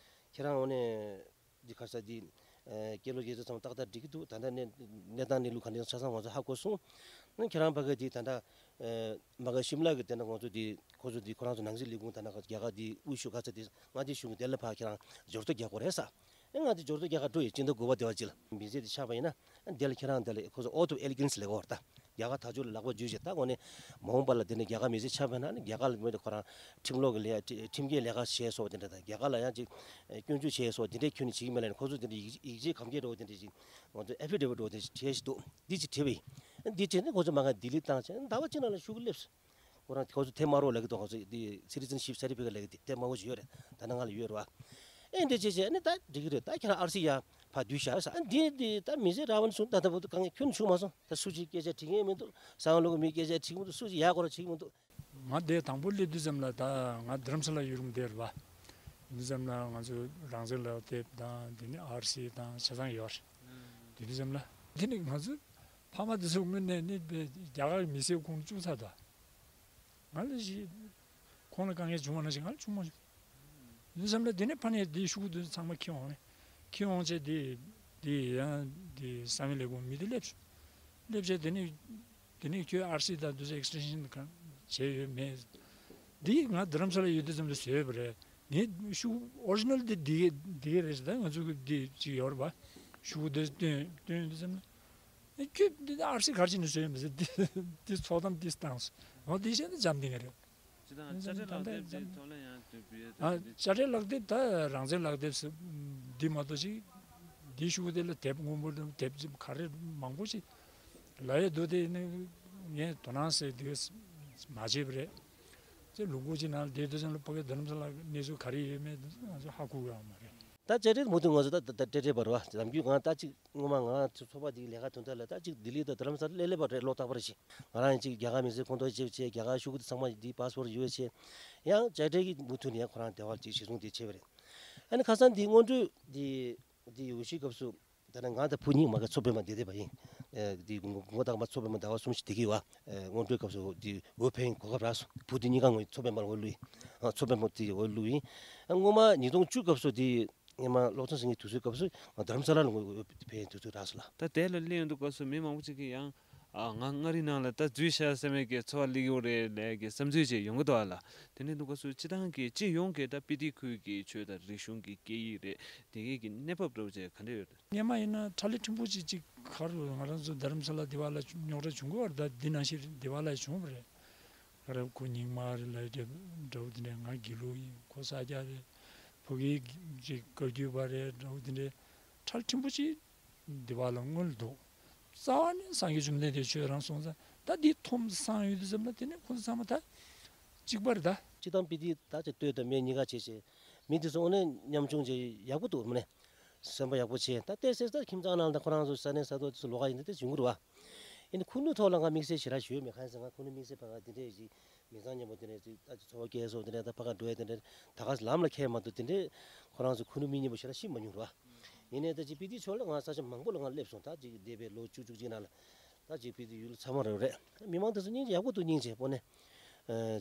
ཁྱེད་རང་ངོས་ནས་འདི་ག་རེ་ཟེར། འདི་སྐྱེས་ལོ་རྒྱས་ཚད་ཚང་མ་ཏག་ཏག་འགྲིག་གི་འདུག་ད་ལྟ་གནས་གནས་སྟངས་གནས་ལུགས་ག་འདྲ་ཆ་ཚང་ང་ཚོ་ཧ་གོ་སོང་། ཨ་ནི་ཁྱེད་རང་ཕ་གི་འདི་ད་ལྟ་མ་ག་ཤིམ་ལ་གི་དེ་ན་ང་ཚོ་འདི་ཁོ་ཚོ་འདི་ཁོ་རང་ཚོ་ནང་སྲིད་ལས་ཁུངས་ད་ན་རྒྱ་གར་འདི་དབུ་བཞུགས་ག་ཚོད་དེ་ང་འདི་གཞུང་གི་དེ་ལ་ཕར་ཁྱེད་རང་འབྱོར་ཐོ་རྒྱག་དགོས་རེད་ཟེར། ཨེ་ང་འདི་འབྱོར་ཐོ་རྒྱག་ག་འགྲོ་ཡི། སྤྱི་ཟླ་དགུ་པ་དེ་བ་ཅིག་ལ་མི་ཚེ་འདི་ཆགས་པ་ཡིན་ན་ཨ་འདི་ལ་ཁྱེད་རང་འདི་ལ་ཁོ་ཚོ་ཨོ་ཐོབ་ཨེ་ལི་གན་སི་ལབ་ཀྱི་ཡོད་རེད། ད་རྒྱ་གར་ཐག་གཅོད་ལ་ལག་པ་འཇུས་བྱས། ད་དངོས་གནས་མ་འོངས་པ་ལ་དེ་ནས་རྒྱ་གར་མི་སེར་ཆགས་པ་ཡིན་ན་ནི་རྒྱ་གར་ལ་མི་དེ་ཁོ་རང་ཁྲིམས་ལུགས་ཀྱི་ལས་ཁྲིམས་འགལ་ལས་ཀ་བྱས་སོགས་དེ་འདྲ་དང་། རྒྱ་གར་ལ་ཡང་ཅིག་སྐྱོན་བརྗོད་བྱས་སོགས་དེ་འདྲའི་ཁྱོན་ནས་བྱེད་ཀྱི་མེད་ལ་ནི། ཁོ་ཚོ་དེ་འདྲ་ཡིག་ཡིག་ཆའི་གམ་རྒྱུད་འདྲ་བོ་དེ་འདྲ་ཅིག་ང་ཚོ་ཨེ་ཕི་ཌེ་བིད་འདྲ་བོ་དེ་ཅིག་བྲིས་ཤིག་འདུག་འདི་ཅིག་བྲིས་པ་ཡིན། འདི་བྲིས་ནས་ཁོ་ཚོ་མ་ག་ལྡི་ལི་བཏང་བྱས་ཟླ་བ་གཅིག་ནང་ལ་ཤོག་གུ་སླེབས་སོང་། ཁོ་རང་ཁོ་ཚོ་ཐེ་མ་རོ་ལབ་ཀྱི་འདུག་ཁོ་ཚོ་འདི་སི་ཊི་ཛེན་ཤིབ་སར་ཊི་ཕི་ཀེཊ་ལབ་ཀྱི་དེ་ཐེ་མ་བོ་ཞིག་ཡོད་རེད། ད་ནང་ང་ལ་ཡོད་རེད་བ། ཨེ་འདི་བྱས་བྱས་ཨ་ནི་ད་འགྲིག་གི་རེད། ད་ཁྱེད་རང་ཨར་སི་ཡ་ཕར་བསྡུས་བཞག་ཟེར། ཨ་འདི་འདི་ད་མི་ཚེ་རང་དབང་ནས་བཟུང་ད་ལྟ་བར་དུ་དཀའ་ངལ་ཁྱོན་ནས་བྱུང་མ་སོང་། ད་སུ་གཅིག་སྐད་ཆ་དྲི་མཁན་མི་འདུག་ས་ཁང་ལོགས་ཀྱི་མི་སྐད་ཆ་དྲི་གི་མི་འདུག་སུ་གཅིག་ཡར་སྐོར་བྱེད་ཀྱི་མི་འདུག་ང་དེ་དང་པོ་སླེབས་དུས་ཙམ་ལ་ད་ང་རྡ་རམ་ས་ལ་ཡུལ་གྲུ་དེར་བ། དུས་ཙམ་ལ་ང་ཚོ་རང་བཙན་ལག་དེབ་དང་དེ་ནས་ཨར་སི་དང་ཆ་ཚང་ཡོད་རེད། དེ་དུས་ཙམ་ལ་དེ་ནས་ང་ཚོ་ཕ་མ་དེ་ཚོ་དངོས་གནས་ནི་རྒྱ་གར་མི་སེར་ཁོང་བཅུག་ཚར་དོ། ང་ལ་ཞིག་ཁོང་ལ་དཀའ་ངལ་བྱུང་བ་ན་ཞིག་ང་ལ་བྱུང་མ་བྱུང་། དུས་ཙམ་ལ་དེ་ནས་ཕ་ནས་དེ་ཤུགས་དེ་ཚང་མ་འཁྱེར་འོང་ནས་འཁྱེར་འོང་བྱས་དེ་དེ་ཡང་དེ་ས་མི་ལས་ཁུངས་མི་དེ་སླེབས་སོང་། སླེབས་བྱས་དེ་ནས། དེ་ནས་ཁྱོད་ཨར་སི་དང་དུས་ཚོད་ཨེག་སི་ཊེན་ཤན་གང་བྱས་ཡོད་མེད། འདི་ང་རྡ་རམ་ས་ལ་ཡོད་དུས་ཙམ་དུ་བཟོས་པ་རེད། ངས་ཤུ་ཨོ་རི་ཇི་ནལ་དེ་འདི་གས་འདི་གས་རེད་ཟེར། ད་ང་ཚོ་གི་འདི་ཅིག་ཡོད་རེད་པ། ཤུ་དེ་སྟོན་སྟོན་དུས་ཙམ་ན། ཨེ་ཁྱོད་འདི་ཨར་སི་ག་རེ་བྱས་ནས་བཟོས་ཡོད་མེད་ཟེར། འདི་འདི་ཚོགས་གཏམ་འདི་བཏང་སོང་། འོ་འདི་བཤད་ན་འཇམ་འདི་གས་རེད། སྤྱི་དང་དཔྱ་ཁྲལ་ལག་དེབ་ཀྱི་ཐོག་ལ་ཡང་དུ་བུད་ཡོད། ཨ་དེ་དཔྱ་ཁྲལ་ལག་དེབ་ད་རང་བཙན་ལག་དེབ་ཟེར་འདི་མ་གཏོགས་ཅིག་འདི་ཤུ་དེ་ལ་དེབ་སྔོན་པོ་དང་དེབ་ཅིག་ག་རེ་མང་པོ་ཅིག་ལབ་ཡས་འདུག་དེ་ནི་ངས་དོ་སྣང་ཟེར་དེ་མ་བྱས་པ་རེད། ཅེས་ལུང་ཁུག་ཅིག་ནང་ལ་བསྡད་དུས་ཙམ་ལ་ཕ་གི་རྡ་རམ་ས་ལ་གནས་ཚུལ་ག་རེ་ཡོད་མེད་དེ་ང་ཚོ་ཧ་གོ་གི་ཡོད་མ་རེད། ད་སྤྲད་སྤྲད་མུ་མཐུད་ང་ཚོ་ད་ད་ད་སྤྲད་སྤྲད་པ་རེད་བ། ནམ་རྒྱུན་ང་ད་ཅིག་སྔོན་མ་ང་ཚོ་ཚོགས་པ་འདིའི་ལས་ཀ་དོན་དག་ལ་ད་ཅིག་ལྡི་ལི་དང་རྡ་རམ་ས་ལ་སླེབས་སླེབས་པ་རེད། ལོ་རྟག་པར་བཞིན་ང་རང་ཡང་ཅིག་རྒྱ་གར་མི་སེར་ཁོངས་གཏོགས་བྱེད་བྱེད། རྒྱ་གར་ཤོག་གུ་དེ་ཚང་མ་འདི་པཱ་སི་པོར་ཡོད་བྱེད། ཡང་སྤྲད་སྤྲད་ཀྱི་མུ་མཐུད་ནས་ཡང་ཁོ་རང་འབྲེལ་བ་ཅིག་གཞི་བཟུང་དེ་བྱས་པ་རེད། ཨ་ནི་ཁ་སང་འདི་སྔོན་འགྲོའི་འདི་འདི་ཡོད་ཤི་སྐབས་སུ་ད་ནི་ང་དང་བུ་གཉིས་མ་ག་མཚོ་པདྨ་བསྡད་བསྡད་པ་ཡིན། འདི་ངོ་ངོ་དང་མ་མཚོ་པདྨ་ཟླ་བ་གསུམ་ཞིག་བསྡད་ཀྱི་ཡོད། སྔོན་འགྲོའི་སྐབས་སུ་འདི་འོས་འཕེན་གོ་སྐབས་རག་སོང་། བུ་འདི་གཉིས་ཀ་ངོས་མཚོ་པདྨ་ལ་འོས་བླུགས་ཡིན། མཚོ་པདྨ་དེ་འོས་བླུགས་ཡིན། སྔོན་མ་ཉིས་སྟོང་བཅུ་སྐབས་སུ་འདི། སྔོན་མ་བློ་བཟང་སེང་གེ་དུས་ཚོད་སྐབས་སུ་ང་རྡ་རམ་ས་ལ་ལ་ངོས་འོས་འཕེན་དུས་ཚོད་རག་སོང་ལ། ད་དེ་ལ་སླེབས་ཡོང་དུས་སྐབས་སུ་མི་མང་པོ་ཅིག་གིས་ཡང་ཨ་ང་མངའ་རིས་ནང་ལ་ད་འཛུལ་ཤག་བསམ་ཡས་ཀྱི་ཚོར་བ་སླེབས་ཀྱི་ཡོད་རེད་ལབ་ཀྱི་བསམ་ཚུལ་ཅིག་ཡོང་གི་འདུག་ཨ་ལ། དེ་འདྲ་དུས་སྐབས་སུ་སྤྱི་བཏང་གི་སྤྱི་ཡོངས་ཀྱི་ད་སྤི་ཏི་ཁུལ་གྱི་ཆོས་དང་རིག་གཞུང་གི་སྐད་ཡིག་རེད། དེ་གའི་གི་གནས་བབ་འདྲ་བོ་ཅིག་ག་འདྲ་ཡོད་རེད། སྔོན་མ་ཡིན་ན་ཁྲ་ལི་ཕྲན་བུ་ཅིག་ཅིག་ག་རུ་ང་རང་ཚོ་རྡ་རམ་ས་ལ་འདི་བ་ལ་རྙོག་དྲ་བྱུང་གི་ཡོད་རེད། ད་འདི་ནང་བཞིན་འདི་བ་ལ་བྱུང་བ་རེད། ང་རང་ཁོ་རྙིང་མ་རེད་ལབ་ཀྱི་འདྲ་བོ་དེ་འདྲ། ང་དགེ་ལུགས་ཡིན། ཁོ་ས་སྐྱ་རེད། ཕ་གིའི་ཅིག་བཀའ་བརྒྱུད་པ་རེད་འདྲ་བོ་དེ་འདྲ། ཁྲ་ལི་ཕྲན་བུ་ཅིག་འདི་བ་ལ་མངོན་འདུག་རྩ་བ་ནས་སངས་རྒྱས་བཅོམ་ལྡན་འདས་ཆོས་རང་གསུངས་ཙང་ད་འདི་མཐོང་སངས་ཡོད་དུས་ཙམ་ལ་དེ་ནས་ཁོ་ཚོ་ཚང་མ་ད་གཅིག་པ་རེད་ད། སྤྱི་བཏང་སྤི་ཏི་ད་ཅིག་ལྟོས་དང་སྨད་གཉིས་ཀ་བྱས་བྱས་མི་དེ་ཚོ་དངོས་གནས་ཉམ་ཆུང་བྱས་ཡག་པོ་འདུག་མ་ནས་སེམས་པ་ཡག་པོ་བྱས། ད་ལྟའི་སེམས་ད་ཁྱིམ་ཚང་ནང་ལ་ད་ཁོ་རང་ཚོ་ས་གནས་ས་ཐོག་དེ་ཚོ་ལོགས་ཀ་ཡིན་ད་དེ་བྱུང་གི་རེད་བ། ཡིན་ནའི་ཁུ་ནུ་ཐོག་ལ་ང་དམིགས་བསལ་ཞེ་དྲག་ཞུ་ཡོད་མེད། གང་ཡིན་ཟེར་ན་ང་ཁུ་ནུ་དམིགས་བསལ་ཕ་ག་དེ་འདྲས་ཞིག་མི་ཚང་མཉམ་པོ་དེ་འདྲས་ཅིག་ད་ཅིག་འཚོ་བ་སྐྱེལ་སོགས་དེ་འདྲས་ད་ཕ་ག་འགྲོ་ཡ་དེ་འདྲས་ད་ག་ལམ་ལ་ཁྱེར་མ་གཏོགས་དེ་འདྲས་ཁོ་རང་ཚོ་ཁུ་ནུ་མི་མཉམ་པོ་ཞེ་དྲག་ཤེས་མ་མྱོང་རེད་བ། ཡིན་ནའི་ད་ཅིག་སྤི་ཏི་ཕྱོགས་ལ་ང་ས་ཆ་མང་པོ་ལ་ང་སླེབས་སོང་། ད་ཅིག་འདས་པའི་ལོ་བཅུ་བཅུ་གཅིག་ནང་ལ་ད་ཅིག་སྤི་ཏི་ཡུལ་ཚང་མ་རེད་རེད། མི་མང་དེ་ཚོ་སྙིང་རྗེ་ཡག་པོ་འདུག་སྙིང་རྗེ་པོ་ནས།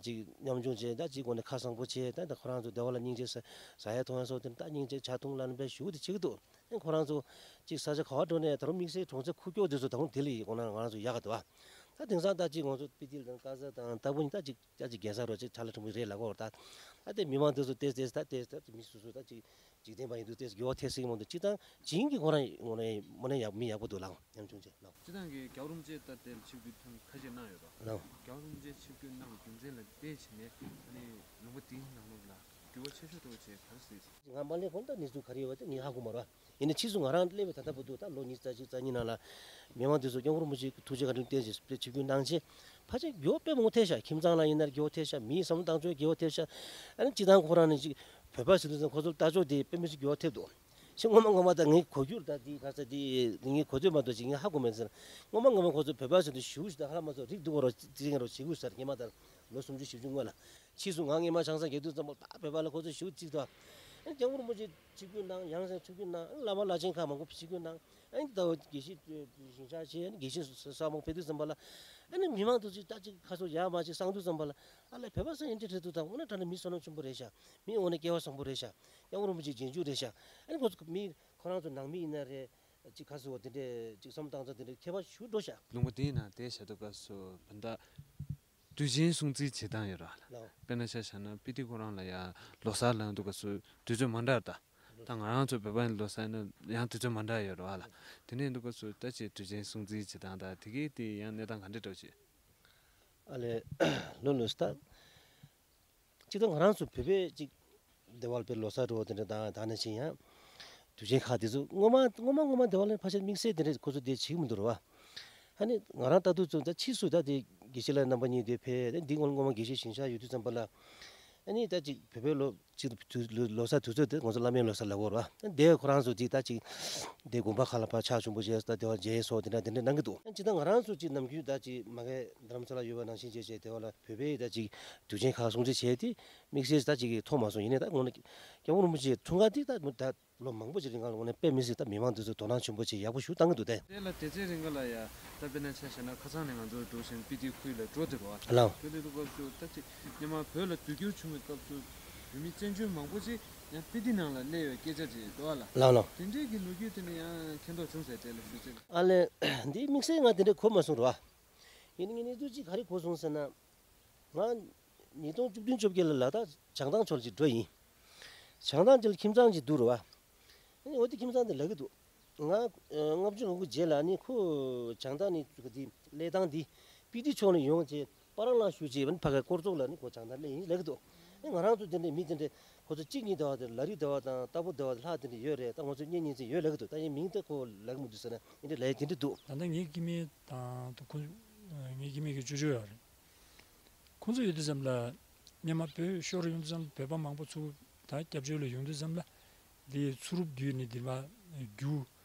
ཅིག་ཉམ་ཆུང་བྱས། ད་ཅིག་སྒོ་ནས་ཁ་བཟང་པོ་བྱས། ད་ད་ཁོ་རང་ཚོ་བདེ་བ་ལ་སྙིང་རྗེ་ཟ་ཟ་ཡ་འཐུང་ཡ་སོགས་དེ་ད་སྙིང་རྗེ་ཆ་ཐུང་ལ་ནི་པའི་ཞུ་དེ་བྱེད་ཀྱི་འདུག་ཨེ་ཁོ་རང་ཚོ་ཅིག་ས་ཆ་ག་བ་འགྲོ་ནས་ད་རུང་དམིགས་བསལ་གྲོང་ཚོ་ཁུག་ཀྱོག་དེ་ཚོ་ད་རུང་དེ་ལ་ཡི་གོ་ན་ང་རང་ཚོ་ཡག་ག་འདུག་ཨ། ད་དེང་སང་ད་ཅིག་ང་ཚོ་པི་ཏི་ལ་དང་ཀ་ཟ་དང་ད་བུ་ནི་ད་ཅིག་ད་ཅིག་རྒྱལ་ས་རོ་ཅིག་ཁྲ་ལ་ཁྲ་མོ་རེད་ལ་གོ། ད་ད་དེ་མི་མང་དེ་ཚོ་ཏེས་ཏེས་ད་ཏེས་ད་མི་སུ་སུ་ད་ཅིག་འཇིག་རྟེན་པ་ཡིན་དུས་ཏེས་གི་འོ་ཐེ་སི་མོ་འདུག་སྤྱི་བཏང་བྱིངས་ཀྱི་ཁོ་རང་ངོ་ནས་མོ་ནས་ཡག་མི་ཡག་པོ་འདུག་ལགས། ཉམ་ཆུང་ཆེ་ལགས། སྤྱི་བཏང་གི་རྒྱལ་བ་རིན་པོ་ཆེ་ད་དེར་ཆིབས་བསྒྱུར་ཐེངས་ཁ་ཤས་གནང་ཡོད་རོགས། ལགས། རྒྱལ་བ་རིན་པོ་ཆེ་ཆིབས་བསྒྱུར་གནང་བའི་རྒྱུ་མཚན་ལ་བལྟས་བྱས་ནས་ཨ་ནི་ལུང་པ་འདིའི་ནང་ལོགས་ལ་འགྱུར་བ་ཆེ་ཤོས་འགྲོ་བྱས་ག་རེ་སྲིད། ང་མ་ལས་གོང་ད་གནས་ཚུལ་ག་རེ་ཡོད་པ་དེ་ངས་ཧ་གོ་མ་རེད་བ། ཡིན་ན་ཕྱིས་སུ་ང་རང་སླེབས་པའི་ད་ལྟ་བར་དུ་ད་ལོ་ཉི་ཤུ་རྩ་གཅིག་རྩ་གཉིས་ནང་ལ་མི་མང་དེ་ཚོ་སྐྱབས་མགོན་རིན་པོ་ཆེའི་ཐུགས་རྗེ་བཀའ་དྲིན་བརྟེན་བྱས་ཆིབས་བསྒྱུར་གནང་བྱས་ཕལ་ཆེར་འགྱུར་བ་དཔེ་མང་པོ་ཐེབས་ཤག་ཁྱིམ་ཚང་ལ་ཡིན་ན་འགྱུར་བ་ཐེབས་ཤག་མིའི་བསམ་བློ་བཏང་ཕྱོགས་འགྱུར་བ་ཐེབས་ཤག་ཨ་ནི་སྤྱི་བཏང་ཁོ་རང་ནི་ཅིག་བོད་པ་ཟེར་དུས་ཙམ་ཁོ་ཚོར་ལྟ་ཕྱོགས་དེ་དཔེ་མི་སྲིད་འགྱུར་བ་ཐེབས་འདུག་ཤི་སྔོན་མ་སྔོན་མ་ད་ངའི་གོ་རྒྱུར་ད་དེ་ག་ས་དེ་ངའི་གོ་ཐོས་མ་གཏོགས་ཅིག་ངས་ཧ་གོ་མེད་ཟེར། སྔོན་མ་སྔོན་མ་ཁོ་ཚོ་བོད་པ་ཟེར་དུས་ཞུ་ཞུ་ད་ཧ་ལམ་མ་ཚོ་རིགས་འདུག་གོ་རོ་ཅི་ཅི་ཡིན་རོ་བྱེད་དགོས་ཟེར། སྔོན་མ་ད་ལོ་སུམ་ཅུ་བཞི་བཅུ་སྔོན་ལ། ཕྱིས་སུ་ང་སྔས་མ་ཆང་ས་རྒྱག་དུས་ཙམ་པ་ད་བོད་པ་ལ་ཁོ་ཚོ་ཞུ་གཅིག་ཏུ། ཨ་ནི་སྐྱབས་མགོན་རིན་པོ་ཆེ་ཆིབས་བསྒྱུར་གནང་། ཡང་སེ་ཆིབས་བསྒྱུར་གནང་། བླ་མ་བླ་ཆེན་ཁག་མང་པོ་ཆིབས་བསྒྱུར་གནང་། ཨ་ནི་ད་དགེ་བཤེས་ཞིང་གཤེགས་བྱས། ཨ་ནི་དགེ་བཤེས་ས་མང་ཕེབས་དུས་ཙམ་པ་ལ། ཨ་ནི་མི་མང་དུ་ཅིག་ད་ཅིག་ཁ་སོ་ཡ་མ་ཅིག་གསང་དུས་ཙམ་པ་ལ། ཨ་ལས་བོད་པ་སེ་ཨེ་འདྲ་རེད་འདུག་ད་འོ་ན་ད་ནི་མི་བསོད་ནམས་ཆེན་པོ་རེད་ཤག་མི་འོ་ན་སྐལ་བ་བཟང་པོ་རེད་ཤག་སྐྱབས་མགོན་རིན་པོ་ཆེ་རྗེས་འཇུག་རེད་ཤག་ཨ་ནི་ཁོ་ཚོ་མི་ཁོ་རང་ཚོ་ནང་མི་ཡིན་ན་རེད། ཅིག་ཁ་སོ་དེ་འདྲས་ཅིག་བསམ་བཏང་ཚོ་དེ་འདྲས་ཁྱད་པར་ཞུ་འགྲོ་ཤག་ལུང་པ་དེའི་ནང་དེ་བྱ་དུས་སྐབས་སུ་བོད་ཟླ། དུས་ཆེན་སྲུང་བརྩི་བྱེད་སྟངས་ཡོད་རེད་བ་ལ། ལགས། དཔེར་ན་ཆ་བཞག་ན་སྤི་ཏི་ཁོ་རང་ལ་ཡང་ལོ་གསར་ལ་ཡོང་དུས་སྐབས་སུ་དུས་ཚོད་མ་འདྲ་རེད་ད། ད་ང་རང་ཚོ་བོད་པ་ཡིན་ལོ་གསར་ཡིན་ན་ཡང་དུས་ཚོད་མ་འདྲ་ཡོད་རེད་བ་ལ། དེ་ནས་ཡིན་དུས་སྐབས་སུ་ད་ཅིག་དུས་ཆེན་སྲུང་བརྩི་བྱེད་སྟངས་དང་དེ་གའི་དེ་ཡང་གནས་སྟངས་ག་འདྲ་འདྲ་བོ་ཅིག་ཨ་ལས། ལོ་ལོ་སྟ། ཅིག་ད་ང་རང་ཚོ་བོད་པའི་ཅིག་སྡེ་བ་ལ་དཔེར་ལོ་གསར་འགྲོ་བ་དེ་འདྲ་དང་ད་ནང་བཞིན་ཡང་། དུས་ཆེན་ཁག་དེ་ཚོ་སྔོན་མ་སྔོན་མ་སྔོན་མ་སྡེ་བ་ལ་ཕལ་ཆེར་དམིགས་བསལ་དེ་འདྲ་ཁོ་ཚོ་དེ་བྱེད་ཀྱི་མི་འདུག་རེད་བ། ཨ་ནི་ང་རང་ལྟ་དུས་ཚོ་ད་ཕྱིས་སུ་ད་དེ་དགེ་བཤེས་ལགས་རྣམ་པ་གཉིས་དེ་ཕེབས་ཏེ་འདི་སྔོན་སྔོན་མ་དགེ་བཤེས་ཞིང་གཤེགས་ཡོད་དུས་ཙམ་པ་ལ། ཨ་ནི་ད་ཅིག་བོད་པའི་ལོ་ཅིག་ཏུ་ལོ་གསར་དུས་ཚོད་དེ་ང་ཚོ་བླ་མའི་ལོ་གསར་ལབ་དགོས་རེད་བ། དེ་ཁོ་རང་ཚོ་ཅིག་ད་ཅིག་དེ་དགོན་པ་ཁག་ལ་ཕར་ཕྱག་ཆེན་པོ་བྱས། ད་དེ་བ་མཇལ་སོགས་དེ་འདྲ་དེ་འདྲ་གནང་གི་འདུག་ཅིག་ད་ང་རང་ཚོ་ཅིག་ནམ་རྒྱུན་ད་ཅིག་མ་གི་རྡ་རམ་ས་ལ་ཡོད་པ་ནང་བཞིན་བྱས་བྱས་དེ་བ་ལ་བོད་པའི་ད་ཅིག་དུས་ཆེན་ཁག་སྲུང་བརྩི་བྱས་ཏེ་དམིགས་བསལ་ད་ཅིག་མཐོང་མ་སོང་། ཡིན་ནའི་ད་དངོས་གནས་སྐྱབས་མགོན་རིན་པོ་ཆེའི་འཁྲུངས་སྐར་དེ་ད་ད་ལོ་མང་པོ་ཅིག་རིང་ལ་དངོས་གནས་དཔེ་མི་སྲིད་ད་མི་མང་དེ་ཚོས་དོ་སྣང་ཆེན་པོ་བྱས་ཡག་པོ་ཞིག་བཏང་གི་འདུག་སྟེ། དེ་ལ་དེ་ཚེ་རིང་ག་ལ་ཡ་ད་དཔེར་ན་ཆ་བཞག་ན་ཁ་སང་ནས་ང་ཚོ་འགྲོ་བཞིན་སྤི་ཏི་ཁུལ་ལ་འགྲོ་དེ་རོ། ལགས། འགྲོ་དེ་འདུག་སྐབས་སུ་ད་ཅིག་སྔོན་མ་བོད་ལ་དུས་འགྱུར་བྱུང་བའི་སྐབས་སུ་བོད་མི་བཙན་བྱོལ་མང་པོ་ཅིག་ཡང་སྤི་ཏི་ནང་ལ་སླེབས་ཡོད་སྐད་ཆ་ཅིག་འདུག་ཨ་ལ། ལགས་ལགས། དེ་འདྲའི་གི་ལོ་རྒྱུས་དེ་ནི་ཡང་མཁྱེན་རྟོགས་བྱུང་ཟེར། དེ་ལ་ཞུ་ཅེས། ཨ་ལས། འདི་དམིགས་བསལ་ང་དེ་འདྲ་གོ་མ་སོང་རོ། ཡིན་ནའི་ངས་གནས་ཚུལ་ཅིག་ག་རེ་གོ་སོང་ཟེར་ན། ང་ཉིས་སྟོང་བཅུ་བདུན་བཅོ་བརྒྱད་ལ་ལ་དྭགས་བྱང་ཐང་ཕྱོགས་ལ་ཅིག་འགྲོ་ཡིན། བྱང་ཐང་ཅིག་ལ་ཁྱིམ་ཚང་ཅིག་འདུག་རེད་བ། ཨ་ནི་འོ་དེ་ཁྱིམ་ཚང་དེ་ལབ་ཀྱི་འདུག་ང་ཨ་ལྔ་བཅུ་ང་དགུ་རྗེས་ལ་ཨ་ནི་ཁོ་བྱང་ཐང་ནས་ཅིག་ག་དེ་གླེ་ཐང་འདི་སྤི་ཏི་ཕྱོགས་ནས་ཡོང་བྱས་པ་རང་ལ་ཞུ་བྱས་པ་ནི་ཕ་གའི་སྐོར་ཚོགས་ལ་ནི་ཁོ་བྱང་ཐང་སླེབས་ཡིན་ལབ་ཀྱི་འདུག་ཨ་ནི་ང་རང་ཚོ་དེ་འདྲའི་མི་དེ་འདྲའི་ཁོ་ཚོ་གཅིག་གཉིས་ཟླ་བ་དེ་ལ་རི་ཟླ་བ་དང་རྟ་ཕོ་ཟླ་བ་ལྷག་དེ་འདྲ་ཡོད་རེད། ད་ང་ཚོ་གཉེན་ཉེ་ཚན་ཡོད་ལབ་ཀྱི་འདུག་ད་ཡིན་མིང་དེ་ཁོ་ལབ་ཀྱི་མི་འདུག་ཟེར་ན་ཨ་ནི་ལབ་ཡ་དེ་འདྲ་འདུག་ད་ལྟ་ངའི་སྐྱེ་དམན་དང་ཁོ་ངའི་སྐྱེ་དམན་གྱི་ཅོ་ཅོ་ཡོད་རེད། ཁོང་ཚོ་ཡོད་དུས་ཙམ་ལ་སྔོན་མ་བོད་ཤོར་ཡོང་དུས་ཙམ་ལ་བོད་པ་མང་པོ་ཚུར་ད་སྐྱབས་བཅོལ་ལ་ཡོང་དུས་ཙམ་ལ་དེ་ཚུར་རུབ་བརྒྱུད་ནས་དེ་མ་རྒྱུ་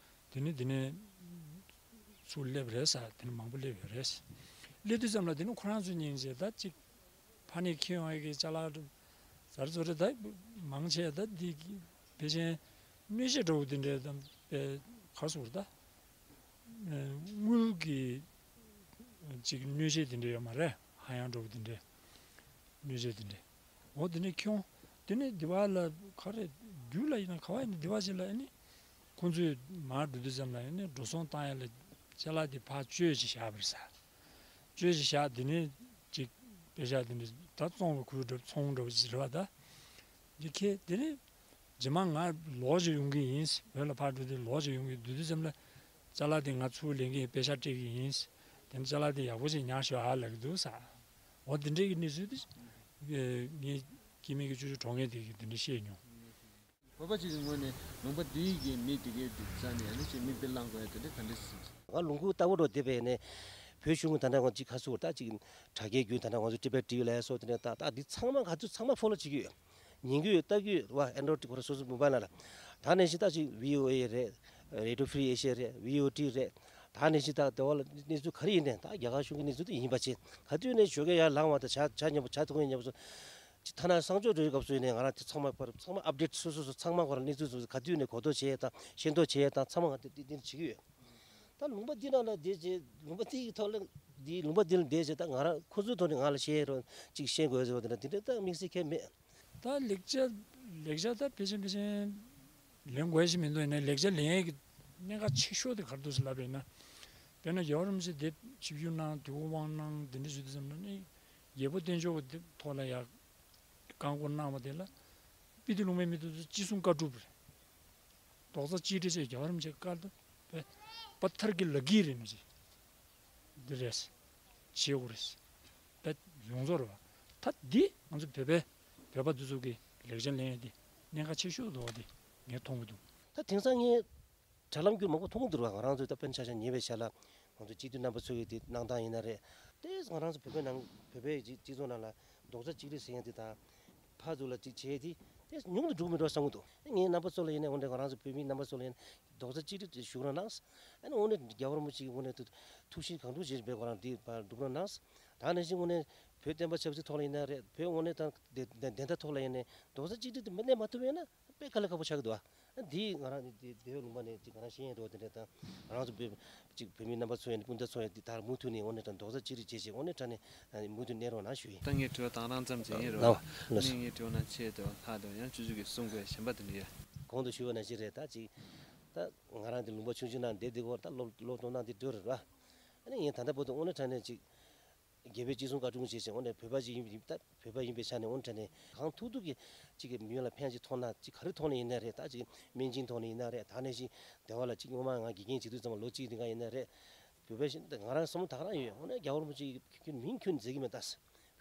དེ་ནས་དེ་ནས་ཚུར་སླེབས་རེད་ས། དེ་ནས་མང་པོ་སླེབས་ཡོད་རེད། སླེབས་དུས་ཙམ་ལ་དེ་ནས་ཁོ་རང་ཚོ་སྙིང་རྗེ་ད་ཅིག་ཕ་ནས་ཁྱེར་ཡོང་ཡ་གི་ཅ་ལག་ཟ་རེ་ཟོ་རེ་ད་མང་ཆེ་ད་འདི་གི་ཕལ་ཆེར་གནོད་བྱེད་འདྲ་བོ་དེ་འདྲའི་ད་དཔེ་ག་རེ་ཟེར་ད། དངུལ་གྱི་ཅིག་གནོད་བྱེད་དེ་འདྲ་ཡོད་མ་རེད། ཧ་ཡང་འགྲོ་གི་དེ་འདྲ་གནོད་བྱེད་དེ་འདྲ། འོ་དེ་འདྲ་ཁྱོང་། དེ་ནས་དེ་བ་ལ་ག་རེ་རྒྱུ་ལ་ཡིན་ན་ག་བ་ཡིན་ན་དེ་བ་ཞིག་ལ་ཨ་ནི་ཁོང་ཚོས་མར་འགྲོ་དུས་ཙམ་ལ་ཨ་ནི་འགྲོ་སོང་བཏང་ཡ་ལ་ཅ་ལག་དེ་ཕར་བཅོལ་ཅིག་བཞག་པ་རེད་ས། བཅོལ་ཅིག་བཞག་དེ་ནས་ཅིག་དཔེ་ཆ་དེ་འདྲ་ད་བཙོང་བའི་ཁུལ་འདྲ་བ་ཚོང་འདྲ་བ་ཅིག་རེད་བ་ད། འདི་ཁྱེད་དེ་ནས་རྗེས་མ་ང་ལོག་ཅིག་ཡོང་གི་ཡིན། བོད་ལ་ཕར་འགྲོ་དུས་ལོག་ཅིག་ཡོང་གི་འདུག་དུས་ཙམ་ལ་ཅ་ལག་དེ་ང་ཚུར་ལེན་གི་ཡིན། པེ་ཤག་སྤྲད་གི་ཡིན། དེ་ནས་ཅ་ལག་དེ་ཡག་པོ་ཅིག་ཉར་ཤོག་ཨ་ལབ་གི་འདུག་ས། འོ་དེ་འདྲའི་གི་གནས་ཚུལ་དེ་ངའི་སྐྱེ་དམན་གྱི་ཅོ་ཅོ་གྲོངས་མཁན་དེ་གིས་དེ་འདྲ་བཤད་མྱོང་། བོད་པ་ཅིག་གི་ངོས་ནས་ལུང་པ་འདིའི་གི་མི་དེ་གའི་དེ་རྩ་ནས་ཨ་ནི་ཅིག་མིག་དཔེ་བླང་དགོས་ཡ་དེ་འདྲ་ག་འདྲ་ཞིག་ང་ལུང་ཁུག་ལྟ་བུ་འགྲོ་བསྡད་པའི་ནས་བོད་གཞུང་གི་ད་ལྟ་ང་ཅིག་ཁ་སུ་ད་ཅིག་དྲ་རྒྱའི་བརྒྱུད་ད་ལྟ་ང་ཚོ་ཊི་བེཊ་ཊི་ཝི་ལ་སོགས་དེ་འདྲ་ད་ད་འདི་ཚང་མ་ག་ཚོད་ཚང་མ་ཕོ་ལོ་བྱེད་ཀྱི་ཡོད། ཉན་གྱི་ཡོད། ལྟ་གི་ཡོད་རེད་བ། ཨེན་ཌོ་རོ་ཌི་ཁོ་རང་སོ་སོ་མོ་བྷལ་ནང་ལ། ད་ནས་ཤི་ད་ཅིག་བྷི་ཨོ་ཨེ་རེད། རེ་ཌི་ཡོ་ཕི་རི་ཨེ་ཤི་ཡ་རེད། བྷི་ཨོ་ཊི་རེད། ད་ནས་ཤི་ད་དེ་བ་ལ་གནས་ཚུལ་ག་རེ་ཡིན་ནས་ད་རྒྱ་གར་གཞུང་གི་གནས་ཚུལ་དེ་ཡིན་པ་བྱེད་ག་དུས་ནས་ཞོགས་ཀས་ཡར་ལངས་བ་དང་ཇ་ཇ་མཉམ་པོ་ཇ་འཐུང་མཁན་མཉམ་པོ་སོ། ཅི་ཐ་ན་གསང་སྤྱོད་འགྲོ་བའི་སྐབས་སུ་ཡིན་ནས་ང་རང་དེ་ཚང་མ་པར་ཚང་མ་ཨབ་ཌེཊ་སོ་སོ་སོ་ཚང་མ་ཁོ་རང་གནས་ཚུལ་སོ་སོ་ག་དུས་ནས་གོ་རྟོགས་བྱེད་ཡས་དང་ཤེས་རྟོགས་བྱེད་ཡས་དང་ཚང་མ་ང་དེ་དེ་དེ་བྱེད་ཀྱི་ཡོད། ད་ལུང་པ་འདི་ནང་ལ་བསྡད་བྱས། ལུང་པ་འདི་ཡི་ཐོག་ལ་འདི་ལུང་པ་འདི་ལ་བསྡད་བྱས། ད་ང་རང་ཁོ་ཚོའི་ཐོག་ནས་ང་ལ་བཤད་རོགས་ཅིག་བཤད་དགོས་ཟེར་བ་དེ་འདྲ་དེ་འདྲ་ད་དམིགས་བསལ་གང་ཡང་མེད། ད་ལེགས་ཆ་ལེགས་ཆ་ད་ཕལ་ཆེར་ཕལ་ཆེར་ལེན་དགོས་ཞིག་མི་འདུག་ཡིན་ནའི་ལེགས་ཆ་ལེན་ཡས་ཀྱི་གནད་འགག་ཆེ་ཤོས་དེ་ག་རེ་འདུག་ཟེར་ལབ་པ་ཡིན་ན། དཔེར་ན་རྒྱལ་བ་རིན་པོ་ཆེ་འདིར་ཆིབས་བསྒྱུར་གནང་། དུས་འཁོར་དབང་གནང་། འདི་འདྲ་ཞུ་དུས་ཙམ་ན་ནི། རྒྱལ་པོ་བསྟེན་ཕྱོགས་ཀྱི་ཐོག་ལ་ཡ་བཀའ་བསྒོ་གནང་བ་དེ་ལ་སྤི་ཏི་ལུང་པའི་མི་དེ་ཚོ་ཅི་གསུང་བཀའ་སྒྲུབ་རེད། རྡོག་རྩ་གཅིག་སྒྲིལ་བྱས་རྒྱལ་བ་རིན་པོ་ཆེའི་བཀའ་ལྟར་དཔེ་དཔའ་ཐར་གྱི་ལག་གིས་རེད་མི་བྱེད། འདི་རེད། བྱེད་དགོས་རེད། དཔེ་ཡོངས་རྫོགས་རེད་བ། ད་འདི་ང་ཚོ་བོད་པའི་བོད་པ་འདི་ཚོ་གི་ལེགས་ཆ་ལེན་ཡས་འདི་གནད་འགག་ཆེ་ཤོས་འདུག་བ། འདི་ངས་མཐོང་གི་འདུག་ད་དེང་སང་ངས་དྲ་ལམ་བརྒྱུད་མང་པོ་མཐོང་གི་འདུག་ར། ང་རང་ཚོའི་ད་དཔེར་ན་ཆ་བཞག་ཉེ་བའི་ཆར་ལ་ང་ཚོ་སྤྱི་འཐུས་རྣམ་པ་ཚོ་གི་དེ་གནང་སྟངས་ཡིན་ན་རེད། དེ་ང་རང་ཚོ་བོད་པའི་ནང་བོད་པའི་སྤྱི་སྤྱི་ཚོགས་ནང་ལ་རྡོག་རྩ་གཅིག་སྒྲིལ་ཟེར་མཁན་དེ་དང་། ཕར་ཚུར་ལ་ཅིག་བྱས་དེ་དེ་ཉུང་དུ་འགྲོ་མི་འགྲོ་བསམ་གྱི་འདུག་ངས་རྣམ་པ་ཚོ་ལ་ཡིན་ནའི་འོ་འདྲ་ང་རང་ཚོ་བོད་མི་རྣམ་པ་ཚོ་ལ་ཡིན་ན་རྡོག་རྩ་གཅིག་སྒྲིལ་དེ་ཞུ་རོགས་གནང་། ཨ་ནི་འོ་ནས་རྒྱལ་བ་རིན་པོ་ཆེ་གི་འོ་ནས་ཐུགས་ཐུགས་བཞེད་གང་དྲུག་བྱས་པའི་ཁོ་རང་དེ་ཕར་སྒྲུབ་རོགས་གནང་། ད་ནང་བཞིན་འོ་ནས་བོད་བསྟན་པ་ཆབ་སྲིད་ཐོག་ལ་ཡིན་ན་རེད། བོད་འོ་ནས་དང་བདེན་བདེན་མཐའ་ཐོག་ལ་ཡིན་ནའི་རྡོག་རྩ་གཅིག་སྒྲིལ་དེ་མི་གནས་མ་ཐུབ་ཡིན་ན་དཔེ་དཀའ་ལས་ཁག་པོ་ཆགས་ཀྱི་འདུག་ཨ། འདི་ང་རང་འདི་འདི་བོད་ལུང་པ་ནས་ཅིག་ང་རང་ཤེས་ཡོན་འགྲོ་བ་དེ་འདྲ་དང་། ང་རང་ཚོ་བོད་ཅིག་བོད་མི་རྣམ་པ་ཚོ་ཡིན་ནའི་སྤུན་ཟླ་ཚོ་ཡིན་ནའི་དེ་ལྟར་མུ་མཐུད་ནས་འོ་ནས་དང་རྡོག་རྩ་གཅིག་སྒྲིལ་བྱས་བྱས་འོ་ནས་དྲ་ནས་མུ་མཐུད་གནས་རོགས་གནང་ཞུ་ཡིན། ད་ངས་དྲི་བ་དང་རང་ཙམ་ཅིག་ཡིན་རོགས། ལགས་ལགས་སོ། ངས་ངའི་དྲི་བ་ནང་ཆེད་དུ་ལྷག་དུ་ཡང་སྤྱི་འཐུས་ཀྱིས་གསུང་དགོས་གཞན་པ་དེ་འདྲ་ཡོད། གོང་དུ་ཞུས་པ་ནང་བཞིན་རེད། ད་ཅིག་ད་ང་རང་འདི་ལུང་པ་ཆུང་ཆུང་ནང་བསྡད་འདི་གོ་ད་ལོ་ལོ་སྟོང་ནང་འདི་འགྲོ་རེད་ར། ཨ་ནི་ངས་ད་ལྟ་བར་དུ་དངོས་གནས་དྲང་གནས་ཅིག་རྒྱལ་བའི་ཅི་གསུང་བཀའ་དྲུང་བྱས་ཤིང་། འོ་ནས་བོད་པ་ཅིག་ཡིན་པ་ད་བོད་པ་ཡིན་པའི་ཆ་ནས་འོ་ནས་དྲང་གནས་གང་ཐུབ་ཐུབ་ཀྱིས་ཅིག་གི་མི་ལ་ཕན་ཅིག་ཐོགས་ན། ཅིག་ག་རེ་ཐོག་ནས་ཡིན་ན་རེད། ད་ཅིག་སྨན་སྦྱིན་ཐོག་ནས་ཡིན་ན་རེད། ད་ནས་ཅིག་སྡེ་བ་ལ་ཅིག་སྔོན་མ་ང་དགེ་རྒན་བྱེད་དུས་ཙམ་པ་ལོ་གཅིག་དེ་ག་ཡིན་ན་རེད། བོད་པའི་ཞིང་ད་ང་རང་བསམ་བློ་ད་ག་རང་ཡོད། འོ་ནས་རྒྱལ་བ་རིན་པོ་ཆེ་ཁྱོད་མིང་ཁྱོད་མཛད་ཀྱི་མེད་ད།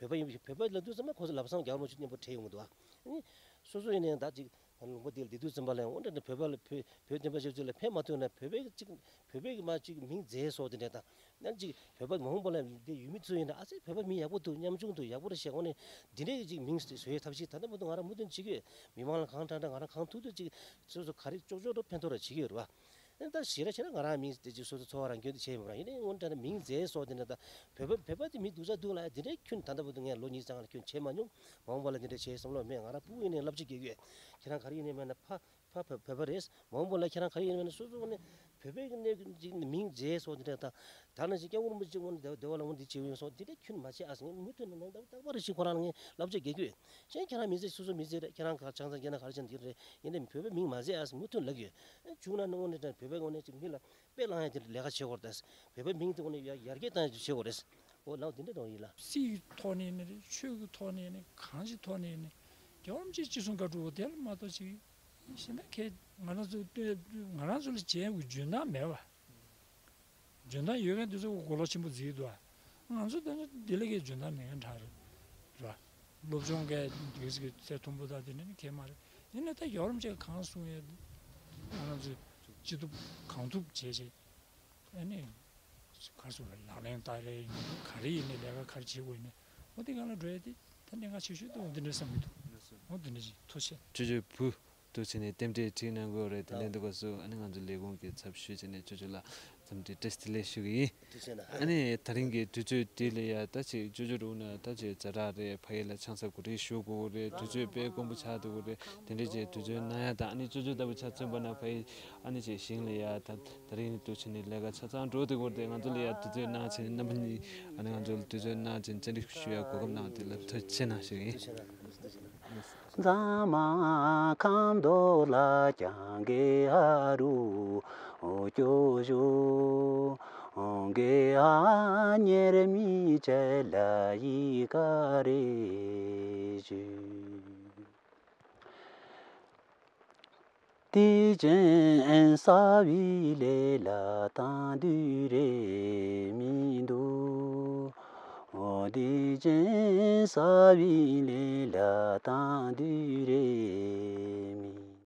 བོད་པ་ཡིན་བོད་པ་ལབ་དུས་ཙམ་པ་ཁོ་ཚོ་ལམ་སང་རྒྱལ་བ་རིན་པོ་ཆེ་མཉམ་པོ་བྲལ་ཡོང་གི་འདུག་ཨ། ཨ་ནི་སོ་སོ་ཡིན་ནའི་ད་ཅིག་ད་ལུང་པ་འདི་ལ་བསྡད་དུས་ཙམ་པ་ལ་ཡང་འོ་འདྲ་འདྲ་བོད་པ་ལ་བོད་བོད་བསྟན་པ་ཆབ་སྲིད་ལ་ཕན་མ་ཐོགས་ན། བོད་པའི་ཅིག་བོད་པའི་མ་ཅིག་མིང་མཛད་སོགས་དེ་འདྲ་དང་། ཡང་ཅིག་བོད་པ་མ་འོངས་པ་ལ་འདི་ཡུལ་མི་ཚོ་ཡིན་ན་ཨ་ཙི་བོད་པ་མི་ཡག་པོ་འདུག་ཉམ་ཆུང་འདུག་ཡག་པོ་རེད་ཞེས་འོ་ནས་འདི་འདྲའི་ཅིག་མིང་བཟོ་ཡའི་ཐབས་ཤེས་ད་ལྟ་བར་དུ་ང་རང་མུ་མཐུད་བྱེད་ཀྱི་ཡོད། མི་མང་ལ་གང་དྲག་དྲག་ང་རང་གང་ཐུབ་ཐུབ་ཅིག་སོ་སོ་ག་རེ་ལྕོགས་ལྕོགས་འགྲོ་ཕན་ཐོགས་ར་བྱེད་ཀྱི་ཡོད་རེད་བ། ཨ་ནི་ད་ཞེ་དྲག་བྱས་ན་ང་རང་མིང་དེ་ཅིག་སོ་སོ་འཚོ་བ་རང་སྐྱོན་དེ་བྱས་མ་རེད། ཡིན་ནའི་དངོས་གནས་དྲང་གནས་མིང་མཛད་སོགས་དེ་འདྲ་དང་། བོད་པ་བོད་པ་དེ་མི་སྡུག་ཅག་འདུག་ལ་དེ་འདྲའི་ཁྱོན་ད་ལྟ་བར་དུ་ངས་ལོ་ཉི་ཤུ་རྩ་ལྔ་ལ་ཁྱོན་བྱས་མ་མྱོང་། མ་འོངས་པ་ལ་དེ་འདྲ་བྱེད་བསམ་བློ་མེད། ང་རང་ཕྲུ་གུ་ཡིན་ནའི་བསླབ་བྱ་རྒྱག་གི་ཡོད། ཁྱེད་རང་ག་རེ་ཡིན་ནའི་མེད་ན་ཕ་ཕ་བོད་བོད་པ་རེད། མ་འོངས་པ་ལ་ཁྱེད་རང་ག་རེ་ཡིན་ནའི་མེད་ན་སོ་སོ་ནས་བོད་པའི་གནས་ཀྱི་མིང་མཛད་སོགས་དེ་འདྲ་དང་། ད་ནང་བཞིན་སྐྱབས་མགོན་རིན་པོ་ཆེ་དངོས་གནས་བདེ་བ་ལ་འོང་འདི་བྱེད་ཡོད་སོགས་དེ་འདྲ་ཁྱོན་མ་བྱེད་ཨ་ཟེར། ངས་མུ་མཐུད་ནས་ནང་ལྟ་བུ་རྟག་པར་རེ་ཞིག་ཁོ་རང་ལ་ངས་བསླབ་བྱ་རྒྱག་གི་ཡོད། གཞན་ཁྱེད་རང་མི་ཚེ་སོ་སོ་མི་ཚེ་རེད། ཁྱེད་རང་ག་ཆང་ས་བརྒྱབ་ན་ག་རེ་བྱས་ན་དེ་རེད། ཡིན་ནའི་བོད་པའི་མིང་མ་མཛད་ཨ་ཟེར་མུ་མཐུད་ལབ་ཀྱི་ཡོད། བྱུང་ན་ནི་དངོས་གནས་དྲང་བོད་པའི་ངོས་ནས་ཅིག་མི་ལ་དཔེ་བླངས་ཡ་དེ་འདྲ་ལས་ཀ་བྱེད་དགོས་རེད། བོད་པའི་མིང་དེ་དངོས་གནས་ཡར་ཡར་རྒྱས་གཏང་ཡ་དེ་བྱེད་དགོས་རེད། འོ་ལགས་འདི་འདྲ་འདྲ་ཡིན་ལ། སྲིད་ཀྱི་ཐོག་ནས་ཡིན་ནའི་རེད། ཆོས་ཀྱི་ཐོག་ནས་ཡིན་ནའི་རེད། གང་ཞིག་ཐོག་ནས་ཡིན་ནའི་རེད། རྒྱལ་བ་རིན་པོ་ཆེས་ཅི་གསུང་བཀའ་སྒྲུབ་པ་དེ་ལ་མ་གཏོགས་ཅིག་གཞན་དག་གས་ང་རང་ཚོ་ལྟོས་ང་རང་ཚོ་ལ་བྱེད་ཡ་གི་འཇོན་ཐང་མེད་པ། འཇོན་ཐང་ཡོད་མཁན་དེ་ཚོ་གོ་ལོག་ཆེན་པོ་བརྩི་གི་འདུག་ཨ། ང་ཚོ་དེ་ཚོ་འདི་ལ་གས་འཇོན་ཐང་མེད་མཁན་དྲག་རེད། རེད་བ། སློབ་སྦྱོང་གས་འདུག་ཟེར་གི་ཚད་མཐོན་པོ་དང་དེ་འདྲ་ནི་གས་མ་རེད། ཡིན་ནའི་ད་རྒྱལ་བ་རིན་པོ་ཆེས་གང་གསུང་ཡས་ང་རང་ཚོས་ཅི་ཐུབ་གང་ཐུབ་བྱས་བྱས། ཨ་ནི་ག་རེ་ཟེར་དགོས་རེད། ལག་ལེན་བསྟར་ཡས་ཡིན་ནའི་ག་རེ་ཡིན་ནའི་ལས་ཀ་ག་རེ་བྱེད་དགོས་ཡིན་ནའི་འོ་དེ་སྒང་ལ་འགྲོ་ཡས་དེ་ད་གནད་འགག་ཆེ་ཤོས་དེ་འོ་དེ་འདྲ་བསམ་གི་འདུག་འོ་དེ་འདྲ་ཞིག་ཐུགས་རྗེ་ཆེ། ཅོ་ཅོ་བུ། འདུག་བྱས་ནས་རྟེན་འབྲེལ་བསྒྲིགས་གནང་དགོས་རེད། དེ་ལས་འདུག་ག་སུ་ཨ་ནི་ང་ཚོ་ལས་ཁུངས་ཀྱི་ཚབ་ཞུས་བྱས་ནས་ཅོ་ཅོ་ལགས་འཚམས་འདྲི་བཀྲ་ཤིས་བདེ་ལེགས་ཞུ་གི་ཡིན། ཐུགས་རྗེ་གནང་། ཨ་ནི་དེ་རིང་གི་དུས་ཚོད་འདི་ལ་ཡ་ད་ཅིག་ཅོ་ཅོ་རུ་ན་ད་ཅིག་ཛ་དྲག་རེད། ཕ་ཡུལ་ལ་ཆང་ས་གོ་སྒྲིག་ཞུ་དགོས་རེད། དུས་ཚོད་དཔེ་དཀོན་པོ་ཆགས་འདུག་རེད། དེ་འདྲ་ཅིག་དུས་ཚོད་གནང་ཡ་དང་། ཨ་ནི་ཅོ་ཅོ་ལྟ་བུ་ཆ་མཚོན་པ་ན་ཕ་ཡུལ་ཨ་ནི་ཅིག་ཞིང་ལ་ཡ་ད་དེ་རིང་འདུག་བྱས་ནས་ལས་ཀ་ཆ་ཚང་འགྲོ་བསྡད་དགོས་རེད། ང་ཚོ་ལ་ཡ་དུས་ཚོད་གནང་བྱས་ནས་རྣམ་པ་གཉིས་ཨ་ནི་ང་ཚོ་ལ་དུས་ཚོད་གནང་བྱས་ནས་བཅར་འདྲི་ཞུ་ཡ་གོ་སྐབས་གནང་བ་དེ་ལ་ཐུགས་རྗེ་ཆེ་གནང་ཞུ་གི་ཡིན། ཐུགས་རྗེ་གནང་། ཟ་མ་ཁམ་དོ་ལ་ཀྱང་གེ་ཧ་རུ་ཨོ་ཀྱོ་ཞོ་གེ་ཧ་ཉེར་མི་ཅེ་ལ་ཡི་ཀ་རེ་ཞུ། དེ་ཅན་ས་བི་ལེ་ལ་དང་དུ་རེ་མི་འདུག་དེ་ཅན་ས་བི་ལེ་ལ་དང་དུ་རེ།